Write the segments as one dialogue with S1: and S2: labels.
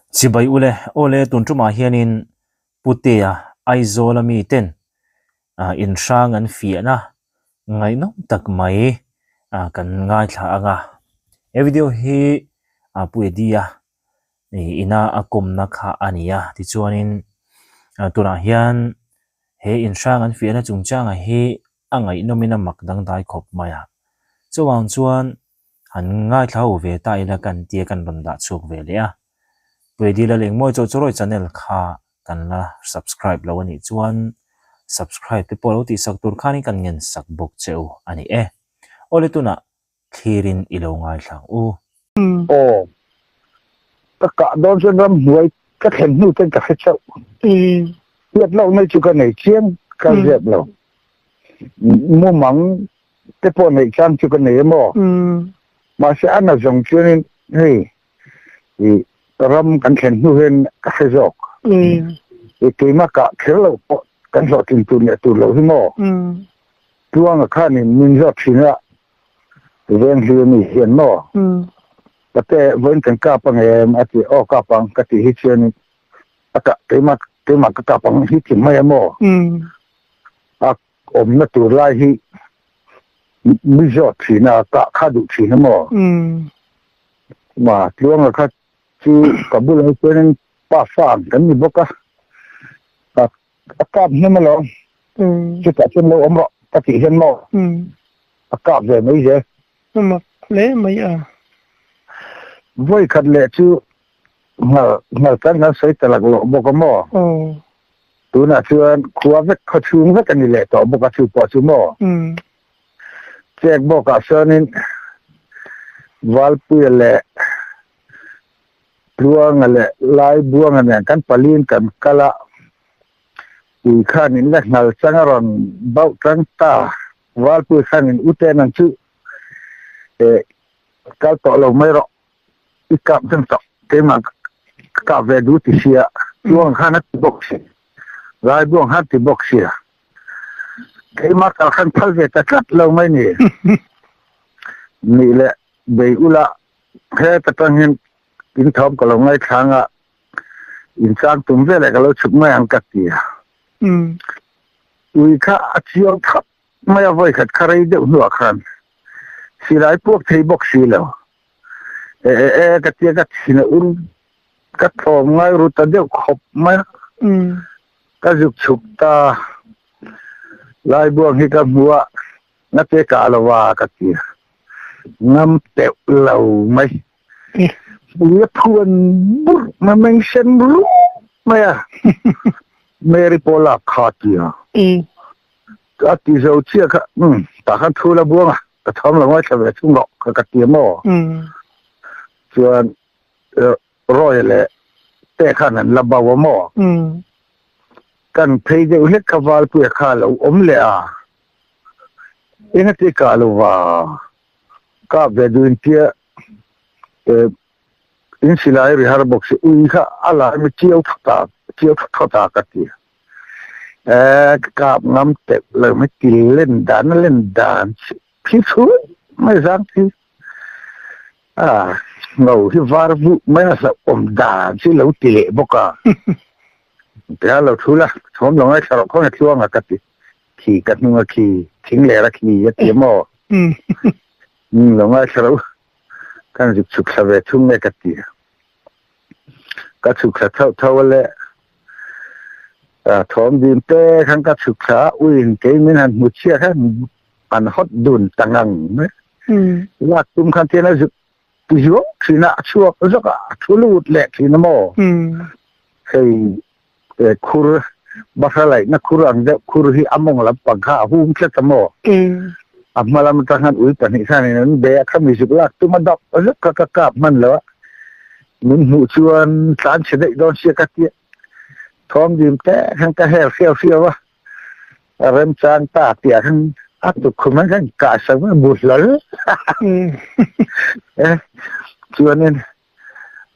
S1: Chibai ule, awle tun tumah hianin Putea Aizawl a miten inhrang an fiahna ngaihnawm tak mai kan ngaithla ang a. He video hi Pu Eddie-a ina a kawmna kha a ni a, tichuanin tunah hian he inhrang an fiahna chungchangah hi a ngaihnawmin a mak dangdai khawp mai a. Chuvang chuan han ngaithla ho ve ta ila kan tia kan rawn dah chhuak ve leh a. Puiadila Lengmawi Chawhchawrawi channel kha kan la subscribe lo a nih chuan subscribe te pawh lo tihsak tur khanin kan ngen sak bawk che u a ni e. Awle tunah thlirin i lo ngaithla ang u.
S2: Aw. Ka kah dawn chuan ramhnuai ka thlen hnu ten ka hre chauh. Hriat loh mai chu ka nei chiang ka zep lo. Mumang te pawh neih chang chu ka nei em aw. Mahse a na zawng chuanin hei i ram kan thlen hnu hian ka hre zawk. I keimah kah kher loh pawh kan hlawhtlin tur leh tur loh hi maw. Tluanga khanin min zawt thin a, Venghli ami hian maw? Pate, vawiin kan kap ang em? A ti, Aw kap ang ka tih hi chuanin a kah keimah keimah ka kap ang hi ti mai a maw? A awmna tur lai hi mi zawt thin a, kah kha duh thin a maw? Ma Tluanga kha chu ka bulah chuanin pa fa ang kan ni bawk a, A kap hnem alawm. Chutah chuan lo awm rawh ka tih hian maw a kap ve mai zel.
S3: A mak hle mai a.
S2: Vawi khat leh chu nghal nghal tan kan sawi ta lak loh bawk a maw. Tunah chuan khua vek khaw chhung vek a ni leh tawh bawk a chu pawh chu maw. Chek bawkah sawn in Valpuia leh Tluanga leh Laibuanga nen kan paliin kan kal a, ui khan in la hngal chang a rawn bauh tang ta. Valpui khan in uten ang chu eh kal tawh lo mai rawh, i kap hnem tawh, keimah ka kap ve duh ti sia, Tluanga khan a ti bawk si, Laibuanga khan a ti bawk sia, keimah kal khan phal ve ta tlat lo mai ni. Nih leh bei ula Heta tang hian in thawm ka lo ngaithlang a, in chang tum veleh ka lo chhuk mai ang ka ti a. Ui kha a chiang thap mai a, vawikhat kha rei deuh hnuah khan silai puak thei bawk si lo. E e e ka tia ka thin a ur ka tlawm ngai ru ta deuh khawp mai a. Ka zuk chhuk ta, Laibuang hi ka hmu a, Ngate kah lo a ka ti a, ngam teuh lo mai. Ui a phuan burh mai, meng sen rup mai a, Mary pawh lak kha a ti a. A ti zo chiah kha, umm, tah khan thu la buang a, ka thawm lo ngaithla ve thung rawh kha ka ti a maw? Chuan Roy leh te khan an la bo a maw? Kan phei deuh hlek kha Valpuia kha a lo awm leh a. Engati kah lo va kap ve duh intia in silai ri har bawk si ui kha a lai mi chiau tha ta chiau tha tha ta ka ti e ka kap ngam teuh lo mi til len dan a len dan phi chhui mai zang thi a ngo hi var vuh mai a hlauh awm dan chu lo ti leh bawk a tia lo thu la thawm lo ngaithla rawh khawnge tluanga ka ti. Khi ka hnung a khi, thing ler a khi a ti maw? Umm lo ngaithla ro, kan zuk chhuk thla ve thung nge ka ti. Ka chhuk thla thauh thauh a le, thawm dim te khan ka chhuk thla a, uiin kei min han hmu chhiat khan an hawt dun ta ngang mai. Lak tum khan thian a zuk ti zuau thin a, a chhuak zawk a, a thu lut leh thin a maw? Hei khur bahra laihna khur ang deuh khur hi a mawng lampang kha a hung tlat a maw? A hma lam atang khan ui pahnih khanin an be a, khami zuk lak tum a dap zuk kha ka kap hman lo a, min hmuh chuan tlan chhe daih dawn sia ka tia thawm dim te khan ka her hriau hriau a, a remchang ta tih ah khan a tukkhum ang khan kah sak mai bu hlawl e chuanin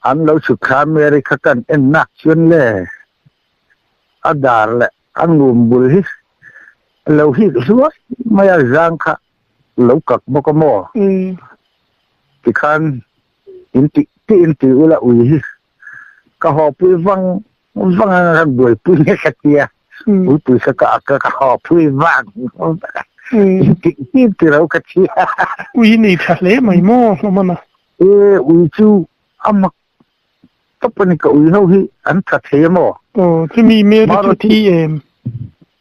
S2: An lo chhuk thla Mary kha kan en nak chuan le a dar leh a ngum bul hi a lo hik hluai mai a, zang kha lo kak bawk a maw? Tikhan in tih tih in ti ula ui hi. Ka haw pui vang vang anga kan buaipui nge ka tia. Uipui kha ka ak a ka haw pui vang vang a. Intik hnim ti lo ka tia.
S3: Ui nei tha hle mai maw hlawm a.
S2: E ui chu a mak tawp a ni ka ui ho hi an tha thei a maw?
S3: Aw chumi Mary chu thi em?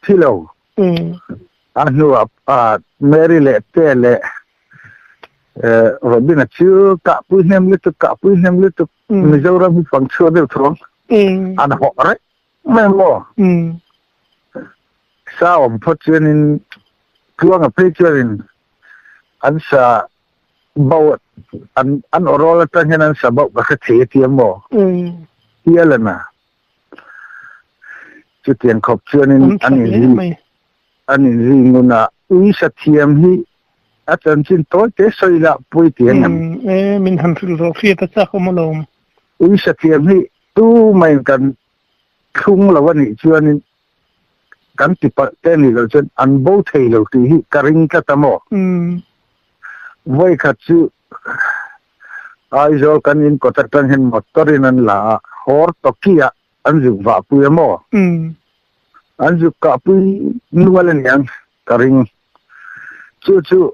S2: Thi lo. A hnuah Mary leh Te leh Robin-a chu kahpui hnem lutuk kahpui hnem lutuk Mizoram hi fang chhuah deuh thawng an hawh reng mai maw? Sa awm phawt chuanin Tluanga phei chuanin an sa bauh an an awrawl atang hian an sa bauh ka hre thei a ti a maw? Hialana chutiang khawp chuanin an inzui an inzui ngun a, ui sa thiam hi a chanchin tawi te sawi lah pawi ti ang em?
S3: E, min han hrilh rawh hriat a chak awm alawm.
S2: Ui sa thiam hi tu maiin kan thlung lo a nih chuanin kan ti palh te nih loh chuan an bo thei lo tih hi ka ring tlat a maw? Vawi khat chu Aizawl kan in kawt atang hian motor in an la a, Hawr Tawki ah an zuk vah pui a maw? An zuk kah pui nual a niang ka ring. Chu chu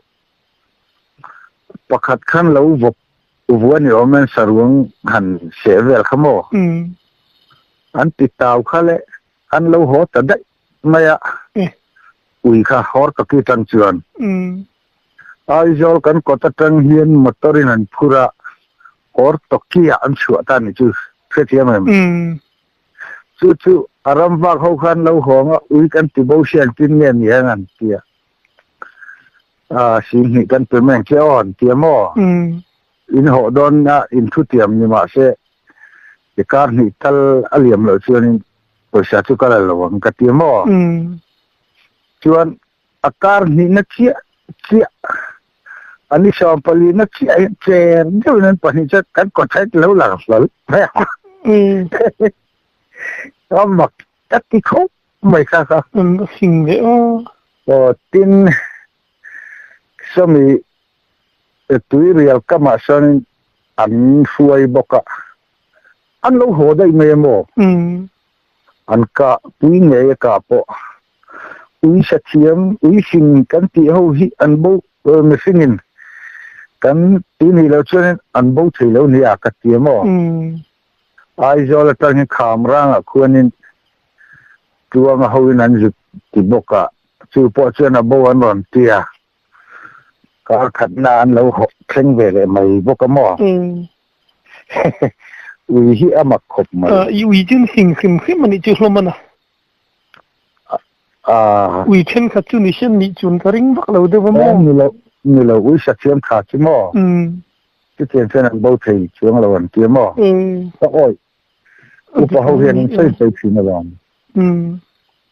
S2: pakhat khan lo vawp vua ni awm in saruang han seh vel kha maw? An ti tau kha le an lo haw ta daih mai a, ui kha Hawr Tawki tang chuan. Aizawl kan kawt atang hian motor in an phur a, Hawr Tawki ah an chhuah ta ni chu hrethiam em? Chu chu a ram vak ho khan lo hawng a, ui kan ti bo hriat tin nge ni ang an ti a, a singhnih kan pe mai ang che aw an ti a maw? In hawh dawn a in thu tiam ni mahse i kar hnih tal a liam loh chuanin pawisa chu ka la lo ang ka ti a maw? Chuan A kar hnihna chiah chiah, a ni 14na chiah hi cher deuhin an pahnih chuan kan kawthaih lo lang hlawl mai a. A mak ka ti khawp mai kha kha.
S3: An va fing ve aw.
S2: Aw tin, sawmi tuirial kamah sawn an hruai bawk a, an lo haw daih mai emaw? An kah pui ngei a kah pawh. Ui sathiam, ui fing kan tih ho hi an bo mihringin kan ti nih loh chuanin an bo thei lo nia ka ti a maw? Aizawl atang hian Khamrangah khuanin Tluanga hoin an zut ti bawk a, chu pawh chuan a bo an rawn ti a, kar khatna an lo thleng ve leh mai bawk a maw? Ui hi a mak khawp mai.
S3: I ui chu hring hrim hrim a nih chu hlawm a na. Ui thenkhat chu ni hian nih chun ka ring vak lo deuh a maw?
S2: Ni lo, ni lo, ui sathiam tha chu maw? Chutiang chuan an bo thei chuang lo an ti a maw? Ka awih, upa ho hian an sawi sawi thin alawm.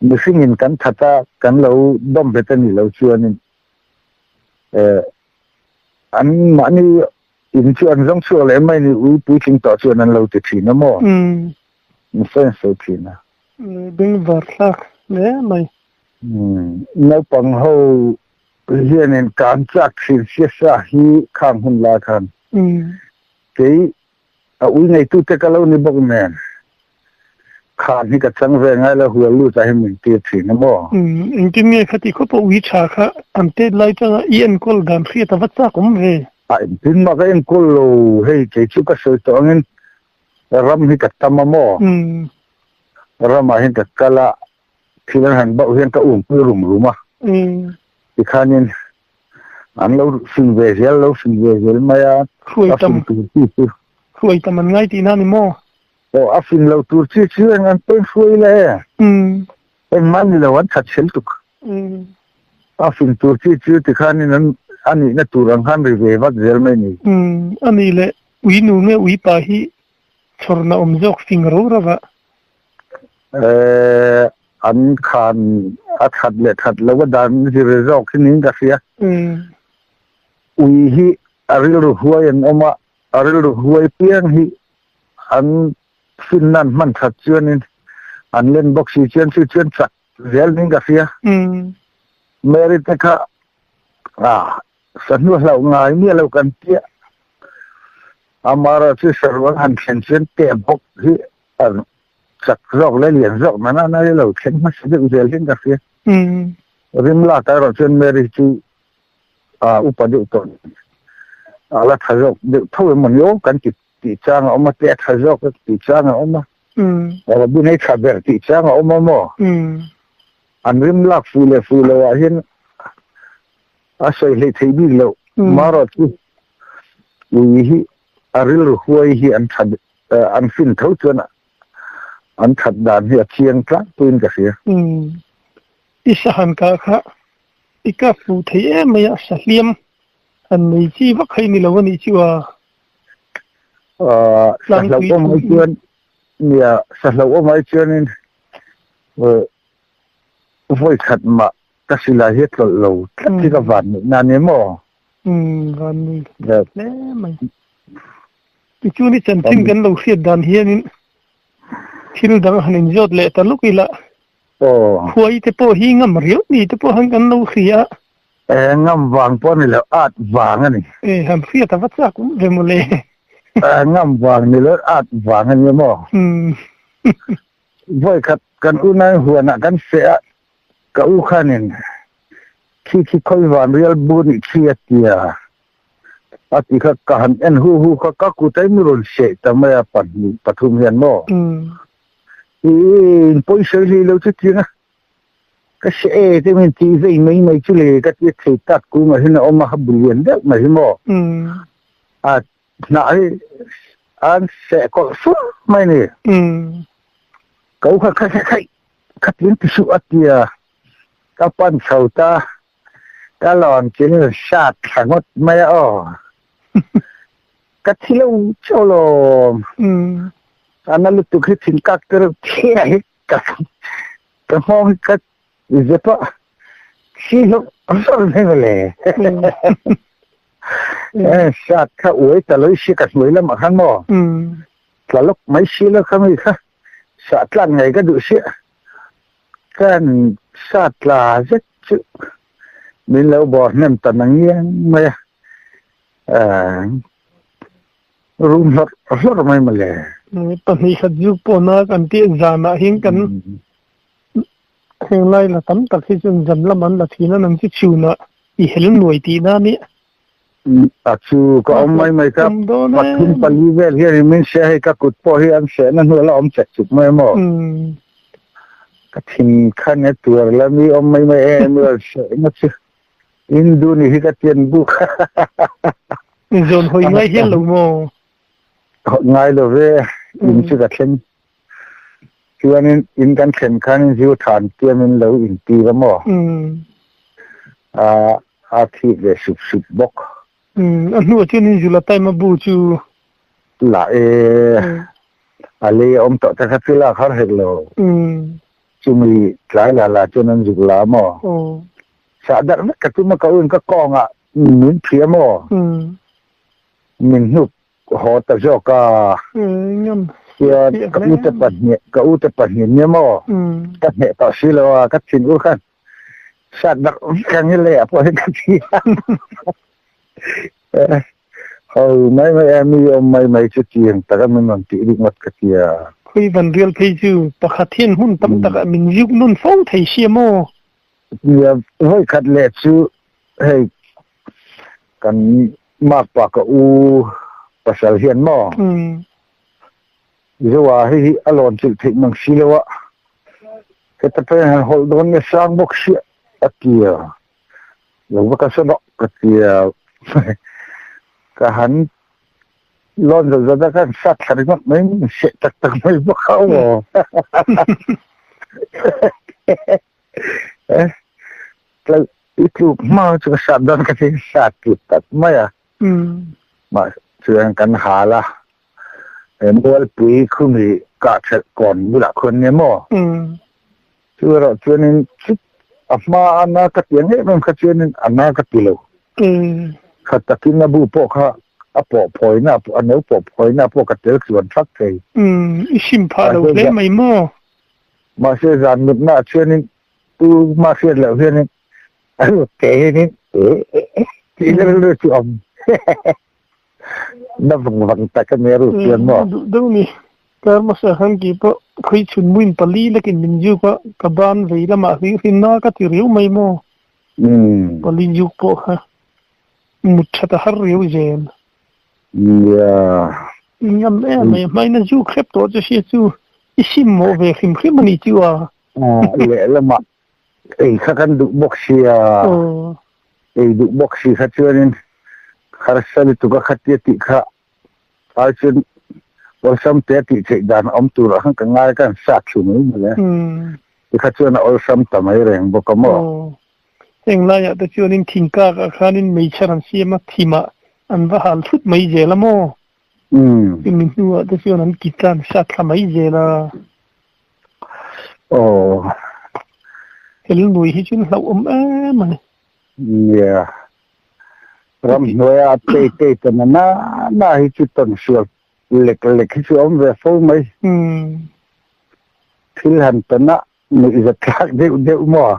S2: Mihringin kan that a, kan lo dawm vet a nih loh chuanin an mahni in chu an zawng chhuak leh mai ni, ui puitling tawh chuan an lo ti thin a maw? An sawi sawi thin a.
S3: Bengvar thlak hle mai.
S2: Naupang ho hianin kan chak thin sia sa hi khang hun lai khan kei a ui neitute ka lo ni bawk nen khan hi ka chang ve ngai lo hual lut ah hian min tir thin a maw.
S3: Engtin nge khati khawp a ui tha kha an tet lai tanga i enkawl dan hriat a va chak awm ve.
S2: A engtin mah ka enkawl lo hei kei chu ka sawi tawh angin Ram hi ka tam a maw? Ramah hian ka kal a, thil an han bauh hian ka umpui rum rum a. Tikhanin an lo fing ve zel, lo fing ve zel mai a, a fing tur chi chu.
S3: Hruai tam an ngai tihna ni maw?
S2: Aw, a fing lo tur chi chu eng an pawhin hruai la e. Engmah ni lo, an that chhel tuk. A fing tur chi chu tikhanin an a nihna tur ang khan ri ve vat zel mai ni.
S3: A nih leh ui nu nge ui pa hi chhawrna awm zawk fing ro ro va.
S2: Eh, an khan a that leh that lo a dan zir zawk hi niin ka hria. Ui hi a rilru huai an awm a, a rilru huai piang hi an finna an hman that chuanin an len bawk si chuan chu chuan chak zel niin ka hria. Mary te kha ah sahnu hlauh ngai miah lo kan tia. Amara chu saruang han thlen chuan teh bawk hi. An chak zawk leh lian zawk na nana hi lo thleng hmasa deuh zel hian ka hria. Rim lak erawh chuan Mary chu a upa deuh tawh a la tha zawk deuh tho em mawni aw kan ti tih chang a awm a, te a tha zawk e tih chang a awm a, Robin hi tha ber tih chang a awm a maw? An rim lak fuh leh fuh loh ah hian a sawi hleih theih bik loh. Marawh chu ui hi a rilru huai hi an tha an fin tho chuan an that dan hi a chiang tlangpuiin ka hria.
S3: I sahan kah kha i kap fuh thei em mai a, sahliam han nei chi vak hi ni lo a nih chu a.
S2: Sahloh awm ai chuan nia sahloh awm ai chuanin vawi khat mah ka silai hi a tlawlh lo tlat hi ka van nih na ni maw?
S3: Van ni hle mai. Tichuan i chanchin kan lo hriat dan hianin thil dang han inzawt leh ta luk ila khuai te pawh hi ngam riau ni te pawh han kan lo hria a.
S2: E ngam vang pawh a ni lo, at vang a ni.
S3: E han hriat a va chak awm ve mawle.
S2: E ngam vang ni lo, at vang a ni maw? Vawi khat kan unai huanah kan feh a, ka u khanin khi khi khawi van rial bu nih khi a ti a. A ti kha ka han en hu hu kha ka kut a in rawn seh ta mai a pahnih pathum hian maw? I in pawisa hlei lo chu tiang a. Ka hre e te min tih vei mai mai chu le ka ti thei tak kungah hian a awm a, a bu lian deuh mai hi maw? A hnah hi an seh kawlh fur mai a ni. Ka u kha khai khai khai kha tin ti suh a ti a, ka pan chho ta, ka lawn chin sat thla ngawt mai a aw. Ka thi lo chauh lawm. A na lutuk hi thin kak te reuh thia hi. Ka ka nghawng hi ka zep a, thi hlawk hlawk mai mawle. Sat kha uai ta lo i si ka hnuai lamah khan maw? Tla lawk mai si lo kha mi kha sah tlak ngei ka duh sia. Kan sat tla zet chu min lo bawr hnem ta na ngiang mai a. Rum hlawrh hlawrh mai mawle.
S3: Pahnih khat zuk pawhna kan tih zanah hian kan heng lai la tam tak hi chuan zan lam an la thin a, nang chu chhunah i hel nuai tihna a nia.
S2: A chu ka awm mai mai ka pathum pali vel hian min hria hei ka kut pawh hi an hrehna hnu a la awm chek chuk mai maw. Ka thin khan e tuar la mi awm mai mai em hrehna chu. Hindu nih hi ka tian buk.
S3: Zawn hawi ngai hial lo maw?
S2: Ngai lo ve, in chu ka thleng. Chuanin in kan thlen khanin zu than tiamin lo intir a maw? A a thik ve sup sup bawk.
S3: A hnuah chuanin zu la time a bu chu?
S2: La e, a lei a awm tawh te kha chu lak har hek lo. Chumi tlai la la chuan an zuk la maw? Sah darh vek ka tum a ka uin ka kawngah min phia maw? Min hnuk haw ta zawk a. Chuan ka u te pahnih ka u te pahnih nia maw? Ka hneh tawh si lo a ka thin ur khan sah darh vek ang i leh ah pawh hian ka thi a. Ho mai mai a mi awm mai mai chu tiang taka min rawn tih rik ngawt ka ti a.
S3: Khawi van rial phei chu pakhat hian hmun tam takah min ziuk nun fo thei sia maw?
S2: Nia, vawi khat leh chu hei kan makpa ka u pasal hian maw? Zoa hei hi a lawn chilh theih mang si lo a, heta pawhin han hawlh dawn nge sang bawk sia a ti a. Lo va ka sawn rawh ka ti a, ka han lawn zawt zawt a, ka han sat thla ringawt mai, min seh tak tak mai bawk a aw. I tluk hma chu ka sat dawn ka ti, sat tluk tak mai a. Mah chuan kan hal a, Mualpui khumi kah thelh kawn bulah khuan nia maw? Chu erawh chuanin chut a hma a na ka ti ang em em kha chuanin a na ka ti lo. Kha takin a bu pawh kha a pawh phawina a no pawh phawina pawh ka tel tluan thak thei.
S3: I sim phah lo hle mai maw?
S2: Mahse zan mutnaah chuanin tu hma hriat loh hianin a lut teh hianin tih rilru chu a awm. Na vang vang tak a nia ru chuan maw?
S3: Duh deuh ni. Kar hmasa khan kei pawh khawi chhun muin pali lekin min zuk a, ka ban vei lamah hlir hi na ka ti riau mai maw? Pali zuk pawh kha mut that a har riau zel.
S2: Nia.
S3: Ngam em mai, hmaina zuk hrep tawh chu hria chu i sim mawh ve hrim hrim a ni chu a.
S2: Lehlamah ei kha kan duh bawk sia, ei duh bawk si kha chuanin harsa lutuk a khatia tih kha ai chuan awlsam te a tih theih dan a awm tur ah khan ka ngai ka han sat thlu mai mawle. Tikha chuan a awlsam ta mai reng bawk a maw?
S3: Heng laiah te chuanin thingkak ah khanin meichher an siam a, thimah an va hal thut mai zel a maw? Chumi hnuah te chuan an ki tlan sat thla mai zel a.
S2: Aw.
S3: Hel nui hi chuan hlauhawm em a ni.
S2: Nia. Ramhnuaia tei tei ta na na na hi chu tawnsual lek lek hi chu a awm ve fo mai. Thil han tana nuihzat thlak deuh deuh maw?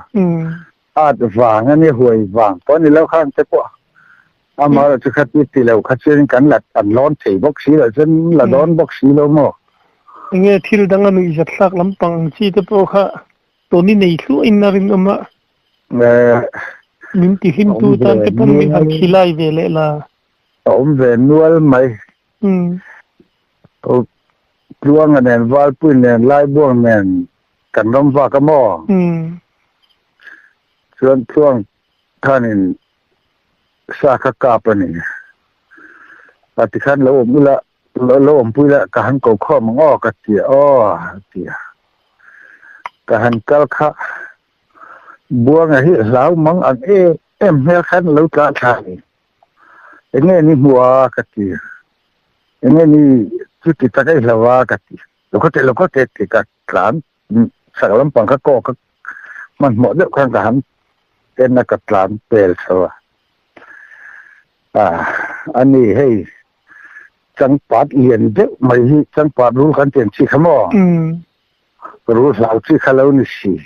S2: At vang a ni, huai vang pawh a ni lo khan te pawh amaherawh chu khati ti lo kha chuan kan la an lawn thei bawk si lo chuan la dawn bawk si lo maw?
S3: Enge thil dang a nuihzat thlak lampang ang chi te pawh kha tawni nei thluahin a rinawm a. Min ti hlim tu tan te pawn min han khilai ve leh la.
S2: A awm ve nual mai. Tluanga nen Valpui nen Laibuang nen kan ram vak a maw? Chuan Tluang khanin sa kha kap a ni. A tikhan lo awm ula lo awmpui la ka han ko khawm ang aw ka ti a aw a ti a. Ka han kal kha Buanga hi hlau mang ang em em hmel khan lo tla thla a ni. Enge ni hmuh a ka ti. Enge ni chuti tak a i hlau a ka ti. Lo khaw teh lo khaw teh ti ka tlan sak lampang kha kawk a hmanhmawh deuh khan ka han en a ka tlan pel chho a. A ni hei changpat lian deuh mai hi changpat rul kan tiang chi kha maw? Rul hlau chi kha lo ni si.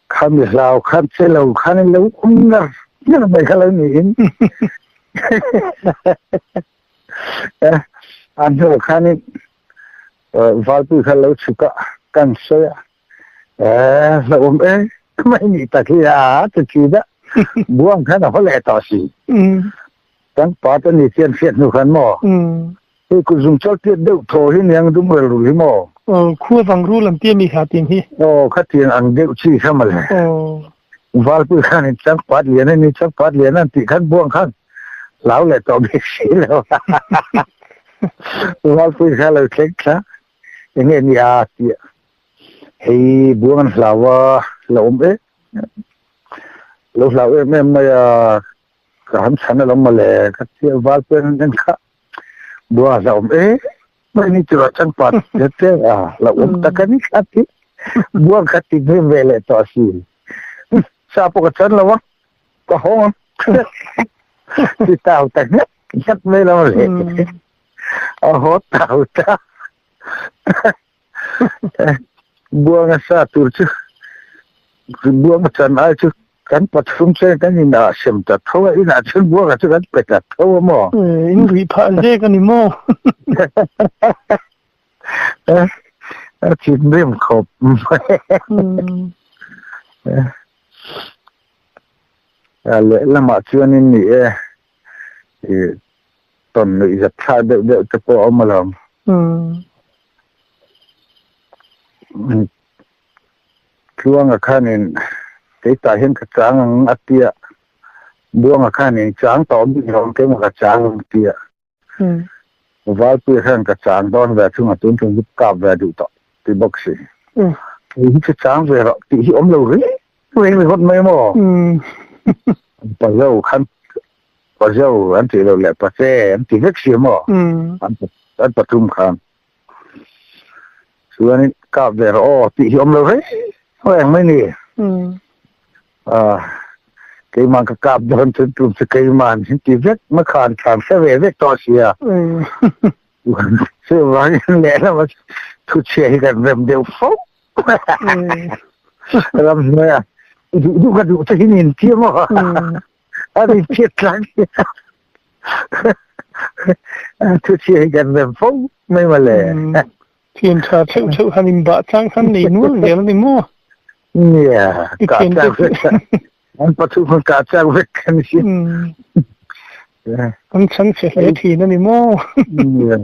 S2: Khami hlau khan che lo khan in lo um ngar ngar mai kha lo niin. A hnu khanin Valpui kha lo chhuk a, kan sawi a, Eh, hlauhawm e, mai nih tak hi a ti thin a, buang khan a haw leh tawh si. Kan pa te ni chian hriat hnu khan maw? Hei kut zung chal tiat deuh thaw hi niang dum rel rul hi maw?
S3: Aw, khua vang rul an tia mi kha tiang hi.
S2: Aw, khatiang ang deuh chi kha mawle.
S3: Aw.
S2: Valpui khan in changpat lian a ni, changpat lian an tih khan buang khan hlau leh tawh bik si lo. Valpui kha lo thleng thla, enge ni a tia. Hei buang an hlau a, la awm em lo hlau em em mai a, ka han chhan alawm mawle, ka tia Valpui an en kha buang a hlauhawm em mai ni tura changpat te te a hlauhawm tak a ni kha ti buang kha ti hnem ve leh tawh si. Sa pawh ka chan lo a, ka hawng ang ti tau ta nghet nghet mai lo le. A haw tau ta. Buang a sa tur chu buang a chan ai chu kan pathum chuan kan inah sem ta tho a, inah chuan buanga chu kan pe ta tho a maw?
S3: In ruih phah zek a ni maw?
S2: A thinrim khawp mai. A lehlamah chuanin ni e, tawn nuih zat thlak deuh deuh te pawh a awm alawm. Tluanga khanin keitah hian ka chang ang a tia, Buanga khanin chang tawh bik lo ang keimah ka chang ang a tia. Valpuia khan ka chang dawn ve thung a tun tum hi kap ve duh tawh ti bawk si. Kei hi chu chang ve rawh tih hi awm lo reng reng ringawt mai maw? Pazo khan Pazo an tih loh leh Pache an ti vek si a maw? An pathum khan. Chuanin kap ve rawh aw tih hi awm lo reng reng mai ni. Keimah ka kap dawn chuan tum chu keimah an ti vek ma khan thlan hre ve vek tawh sia. Chuvangin lehlam a thu chhia hi kan rem deuh fo. Ram hnuaia duh duh ka duh te hi nin tia maw? A rin chhiat tlang sia. Thu chhia hi kan rem fo mai mawle.
S3: Thian tha theuh theuh han inbah chang khan nei nual zel a ni maw?
S2: Nia, kah chak vek kha. An pathum khan kah chak vek kha ni si.
S3: An chhang chhe hle thin a ni maw?
S2: Nia,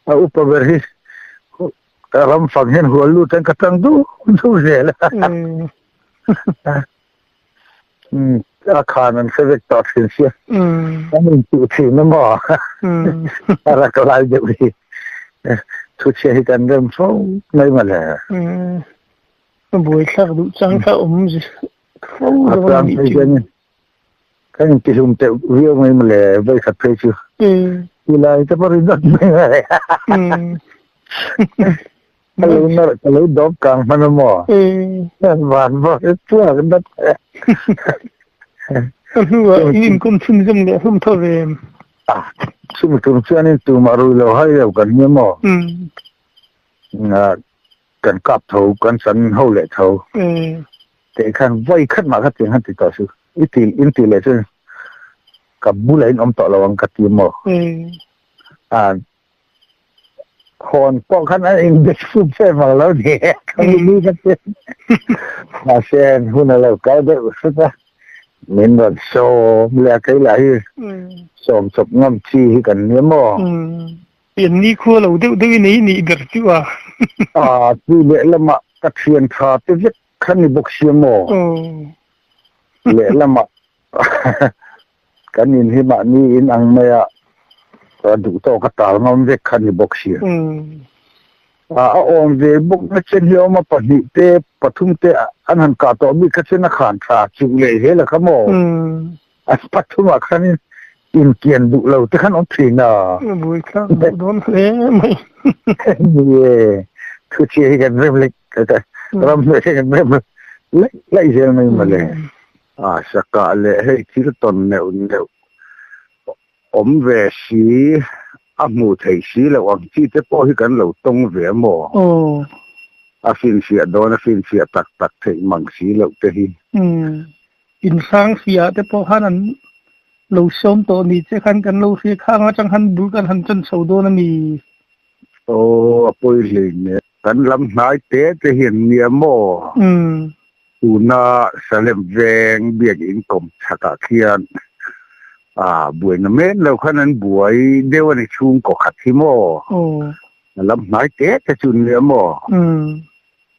S2: a upa ber hi ka ram fang hian hual lut an ka tang duh duh zel a. A khan an hre vek tawh thin sia. An inchuh thin a maw? A rak lai deuh hi. Thuchhia hi kan rem fo mai mawle.
S3: A buaithlak duh chang kha awm fo dawn a nih chu.
S2: Kan intihlum teuh viau mai mawle vawikhat phei chu. Tilai te pawh ri dawt mai mawle. Ka lo nawrh ka lo dawp kang hman a maw? Van vawk hi chhuak dat e.
S3: Ka hnuah in inkawm chhunzawm leh hlawm tho ve em?
S2: Ah, chumi tum chuan in tumah rui lo hai lo kan nia maw? Kan kap tho, kan chan ho leh tho. Teh khan vawi khat mah kha tiang khan ti tawh su. I ti in ti leh chuan ka bulah in awm tawh lo ang ka ti maw? Ah, Hawn pawh khan an inbe chhum fe vang lo ni e, ka mi ka ti. Mahse hun a lo kal deuh hrut a, min rawn sawm leh a, kei lah hi sawm chawp ngam chi hi kan nia maw?
S3: Pian nikhua lo deuh deuh in ei nih ber chu a.
S2: A, chu lehlamah ka thian tha te vek kha ni bawk sia maw? Lehlamah Kan in hi mahni in ang mai a, a duh tawk a tal ngam vek kha ni bawk sia. A awm ve bawk na chen hi a awm a, pahnih te pathum te an han kah tawh bik kha chen a khan tha chuh leh zel a kha maw? An pathum ah khan in kian duh lo te khan awm thin a.
S3: Buai thlak duh dawn hle mai.
S2: Ni e, thu chhia hi kan rem lek ram hnuai hi kan rem laih laih zel mai mawle. A sakah leh hei thil tawn neuh neuh awm ve si, a hmuh theih si loh ang chi te pawh hi kan lo tawng ve a maw? A finfiah dawn a finfiah tak tak theih mang si loh te hi.
S3: Inhrang fiah te pawh khan an lo sawm tawh ni che khan kan lo hria khang atang khan bul kan han chan chho dawn a ni.
S2: Aw, a pawi hlein e. Kan lam hnai te te hian nia maw? Tuna Salem veng biakinn kawm chhakah khian buaina men lo khan an buai deuh a ni chhungkaw khat hi maw? A lam hnai te te chu nia maw?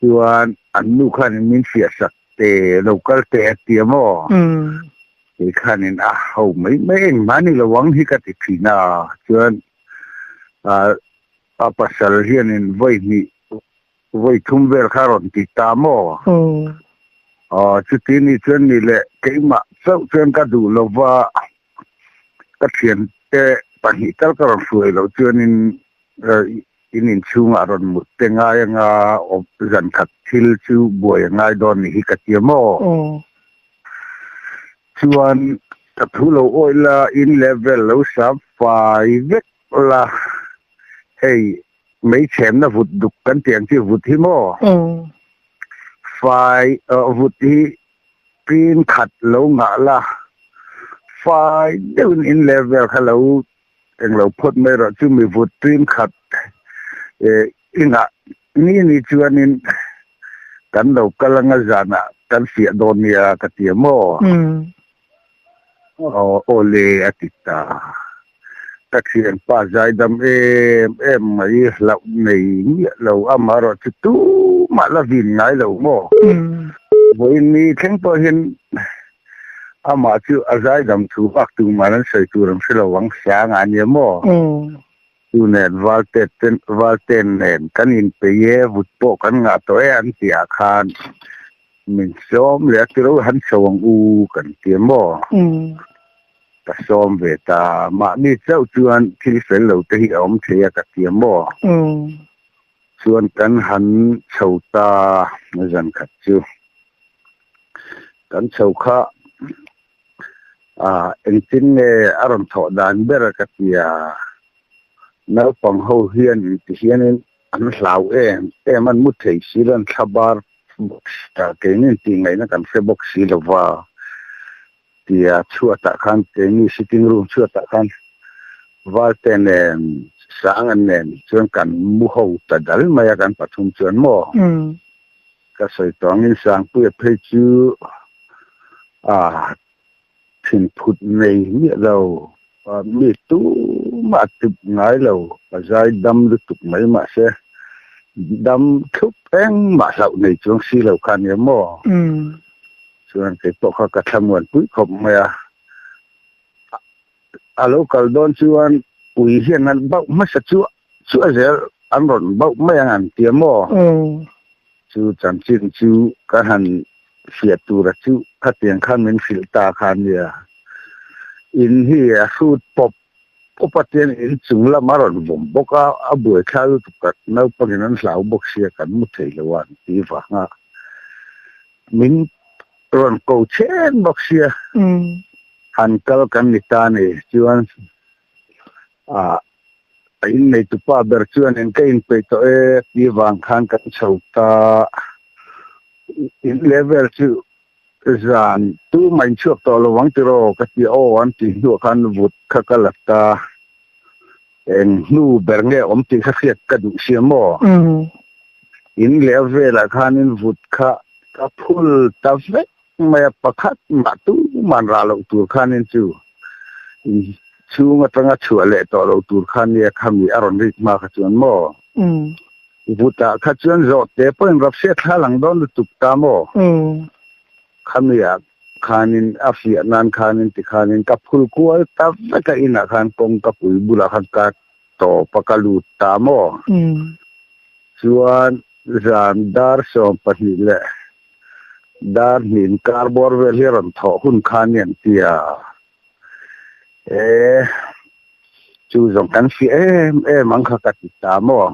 S2: Chuan an nu khanin min fiah sak te lo kal te a tia maw? Kei khanin a ho mai mai engmah ni lo ang hi ka ti thin a, chuan a pasal hianin vawi hnih Vawi thum vel kha rawn ti ta maw? Aw, chuti ni chuan ni leh keimah chauh chuan ka duh lo va, ka thiante pahnih tal ka rawn hruai loh chuanin in inchhungah rawn mut te ngai anga awp zan khat thil chu buai a ngai dawn ni hi ka tia maw? Chuan ka thu lo awih la, in level lo sam fai vek la, hei Meichhemna vut duk kan tih ang chi vut hi maw? Fai vut hi pin khat lo ngah la, fai deuhin in leh vel kha lo englo phawt mai rawh chu mi vut pin khat i ngah ni ni chuanin kan lo kal anga zanah kan fiah dawn nia ka ti a maw? Aw le a ti ta. Ka thianpa zaidam em em mai hlauh nei miah lo amaherawh chu tumah la vin ngai lo maw? Vawiin ni thleng pawh hian amah chu a zaidam thu bak tumah an sawi tur an hre lo ang sang a nia maw? Chu nen Valte ten Valte nen kan inpei e vut pawh kan ngah tawh e an tih ah khan Min sawm leh a tiro han chho ang u kan ti a maw? Ka sawm ve ta. Mahni chauh chuan thil fel lo te hi a awm thei a ka ti a maw? Chuan kan han chho ta zan khat chu. Kan chho kha engtin nge a rawn thawh dan ber a ka ti a. Naupang ho hian inti hianin an hlau em em an mu thei si lo an thlabar bawk si a, keini tih ngaihna kan hre bawk si lo va tia chhuatah khan keini sitting room chhuatah khan Valte nen Sanga nen chuan kan mu ho ta dal mai a kan pathum chuan maw? Ka sawi tawh angin Sangpuia phei chu a thinphut nei miah lo, mi tumah a tip ngai lo, a zai dam lutuk mai mahse dam thlup engmah hlauh nei chuang si lo kha nia maw? Chuan kei pawh kha ka thlamuan pui khawp mai a. A lo kal dawn chuan ui hian an bauh hmasa chu chu a zel an rawn bauh mai ang an ti a maw? Chu chanchin chu ka han hriat tura chu khatiang khan min hrilh ta kha nia. In hi a hrut pawp pawp a tiang in chung lam a rawn vawm bawk a, a buaithlai lutuk ka naupangin an hlau bawk sia kan mu thei lo a an ti vang a. Min rawn ko chhen bawk sia. Han kal kan ni ta ni chuan ah a innei tupa ber chuan in ka inpeih tawh e tih vang khan kan chho ta in level chu zan tumah in chhuak tawh lo ang tiraw ka ti aw an tih hnuah khan vut kha ka la ta eng hnu ber nge awm tih kha hriat ka duh sia maw in leh velah khanin vut kha ka phul ta vek Mai a pakhat mah tuman rah loh tur khanin chu in chhung atanga chhuah leh tawh loh tur kha nia khami a rawn rik hma kha chuan maw? Vutah kha chuan zawh te pawhin rap hriat thla lang dawn lutuk ta maw? Khami ah khanin a fiah nan khanin tikhanin ka phul kual ta vek a inah khan kawngka pui bulah khan ka tawp a ka lut ta maw? Chuan zan dar 12 leh Dar hnin kar bawr vel hi a rawn thawh hun kha a ni an ti a, e chu zawng kan fiah em em ang kha ka ti ta maw?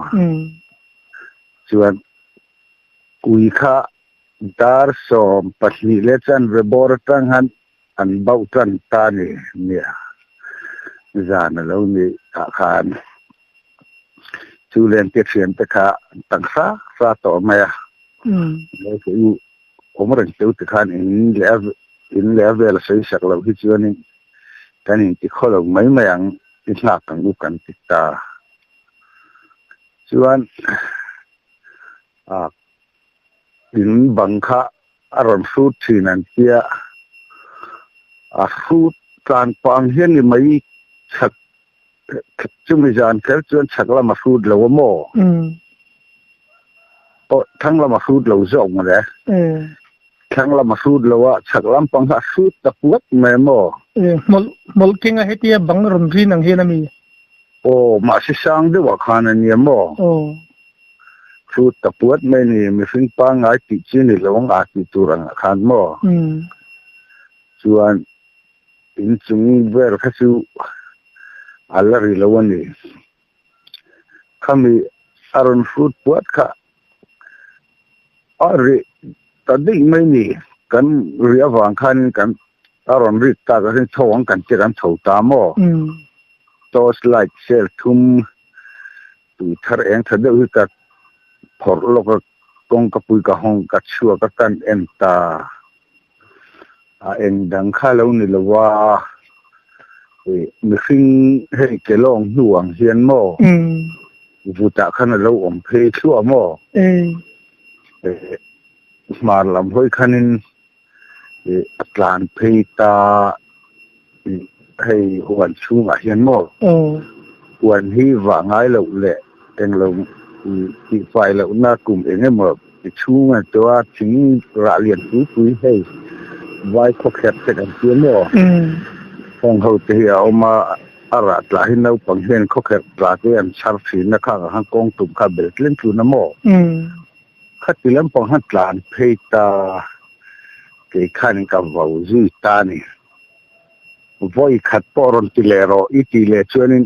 S2: Chuan ui kha dar 12 leh chanve bawr atang han an bauh tan ta a ni nia, zan a lo ni ah khan chu lente thiante kha an tang hra hra tawh mai a. Hei u awm reng teuh te khan in leh a in leh a vel a sawi sak loh hi chuanin kan inti khaw lo mai mai ang i nghak ang u kan ti ta. Chuan ah in bang kha a rawn hrut thin an tia, a hrut tlan pah ang hian ni mai chak chumi zan kher chuan chak lam a hrut lo a maw? Aw thlang lam a hrut lo zawk maw le? Thlang lam a hrut lo a, chak lampang kha a hrut tak ngawt mai a maw?
S3: Hmawlh hmawlh kenga hetia bang rawn rin ang hian a mi?
S2: Aw, mahse sang deuhah khan a nia maw?
S3: Aw.
S2: Hrut ta puat mai ni, mihring pangngai tih chi ni lo ang a tih tur angah khan maw? Chuan inchung vel kha chu a la ri lo a ni. Khami a rawn hrut puat kha a ri ta daih mai ni. Kan ri avang khanin kan a rawn rik tak a chho ang kan che kan chho ta maw? Torch light cell thum tui thar eng tha deuh hi ka phawrh lawk a, kawngka pui ka hawng ka chhuak a kan en ta. A eng dang kha lo ni lo a, ih mihring hei ke lawng hnu ang hian maw vutah khan a lo awm phei thluah maw? Ih hmar lam hawi khanin ih a tlan phei ta ih hei huan chhungah hian maw huan hi vah ngai loh leh englo ih tihfai lohna kum eng emaw ti chhung a tua thing rah lian pui pui hei vai khawkherh te kan tia maw heng ho te hi a awm a a rah tlah hi naupang hian khawkherh tla te an chhar thin a khang ah khan kawng tum kha bel tlem tlun a maw. Khati lampang han tlan phei ta kei khan ka vo zui ta a ni. Vawi khat pawh rawn ti leh rawh i tih leh chuanin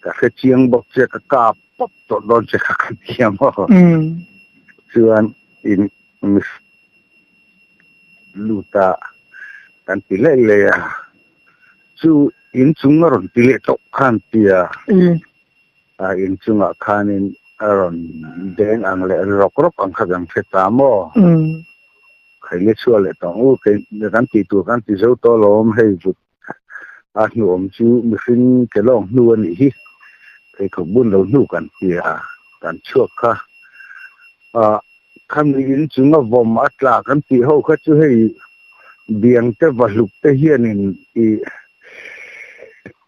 S2: ka hre chiang bawk che ka kap pawp tawh dawn che kha ka ti a maw. Chuan in lut a kan ti leh leh a, chu inchung a rawn ti leh tawh khan tia. A inchungah khanin a rawn deng ang leh rawk rawk ang kha kan hre ta maw? Khaile chhuah leh tawng u, kei kan tih tur kan ti zo tawh alawm, hei vut a hnuawm chu mihring ke lawng hnu a nih hi. Pheikhawk bun lo hnu kan tia kan chhuak kha ah khami in chunga vawm a tla kan tih ho kha chu hei biang te va hluk te hianin ih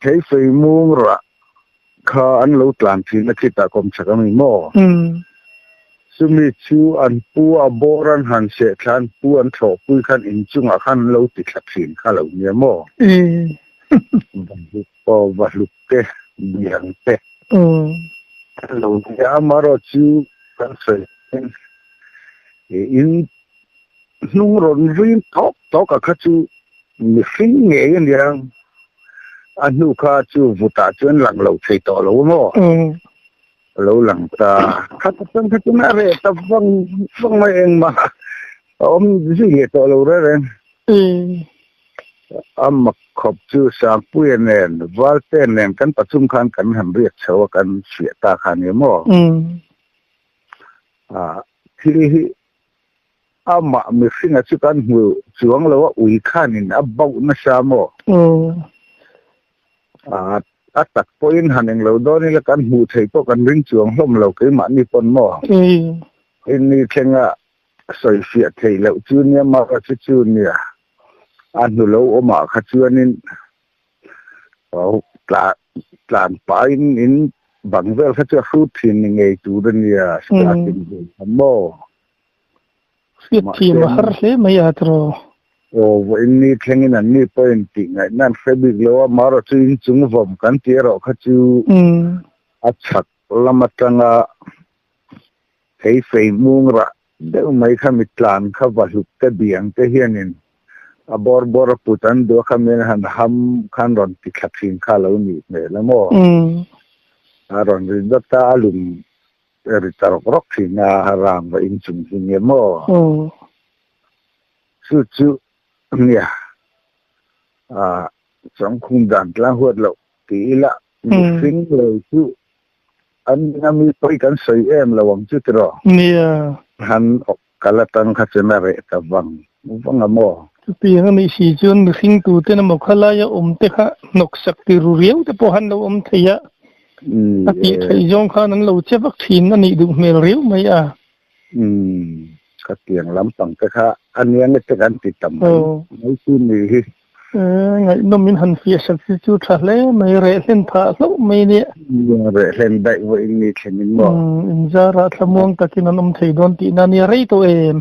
S2: theifei mung rah kha an lo tlan thin a khitah kawmchhak a mi maw? Chumi chu an pu a bawr an han seh thla an pu an thlawhpui khan inchungah khan an lo ti thla thin kha lo nia maw? Va hluk aw va hluk te biang te an lo nia amaherawh chu kan sawi hian in hnung rawn ring tawk tawk a kha chu mihring ngei a nia a hnu kha chu vutah chuan lang lo thei tawh lo maw? A lo lang ta. Khat atang kha chuan a reh ta vang vang mai engmah a awm zui leh tawh lo reng reng. A mak khawp chu Sangpuia nen Valte nen kan pathum khan kan han riak chho a kan hriah ta kha nia maw? Thil hi amah mihringa chu kan hmu chuang lo a ui khanin a bauh nasa maw? A tak pawhin han englo dawn ila kan hmuh theih pawh kan ring chuang hlawm lo keimahni pawn maw? Inni thlenga sawifiah theih loh chu nia mara chu chu nia a hnu lo awmah kha chuanin tlan pahin in bang vel kha chu a hrut thin ni ngei tur a nia starting ve kha maw?
S3: Hriat thiam a har hle mai a tiraw?
S2: Aw, vawiin ni thlengin an ni pawhin tih ngaihna an hre bik lo a, marawh chu inchung vawm kan tih erawh kha chu a chhak lam atanga thei fei mung rah deuh mai kha mi tlan kha va hluk te biang te hianin a bawr bawr a put an duh a kha min han ham khan rawn ti thla thin kha a lo nih hmel a maw? A rawn ri dawt a, a lum Ri ta rawk rawk thin a, rang va inchung hi nge maw? Chu chu nia, chawngkhum dan tlang huat loh ti ila mihring lo chu an nia mi pawi kan sawi em lo ang chu tiraw?
S3: Nia.
S2: Han awk kal atang kha chuan a reh ta vang vang a maw?
S3: Chutiang a nih si chuan mihring tuten emaw khalaia awm te kha hnawksak ti ru riau te pawh han lo awm thei a, a tih theih zawng khan an lo che vak thin a nih duh hmel riau mai a.
S2: Umm, khatiang lampang te kha a nia nge te kan ti ta mai mai chu ni hi.
S3: Ngaihnawm in han fiah sak hi chu tha hle mai, reh hlen phah hlauh mai nia.
S2: Reh hlen daih vawiin ni thlen in maw?
S3: Inzarah thlamuang takin an awm thei dawn tihna nia rei tawh em?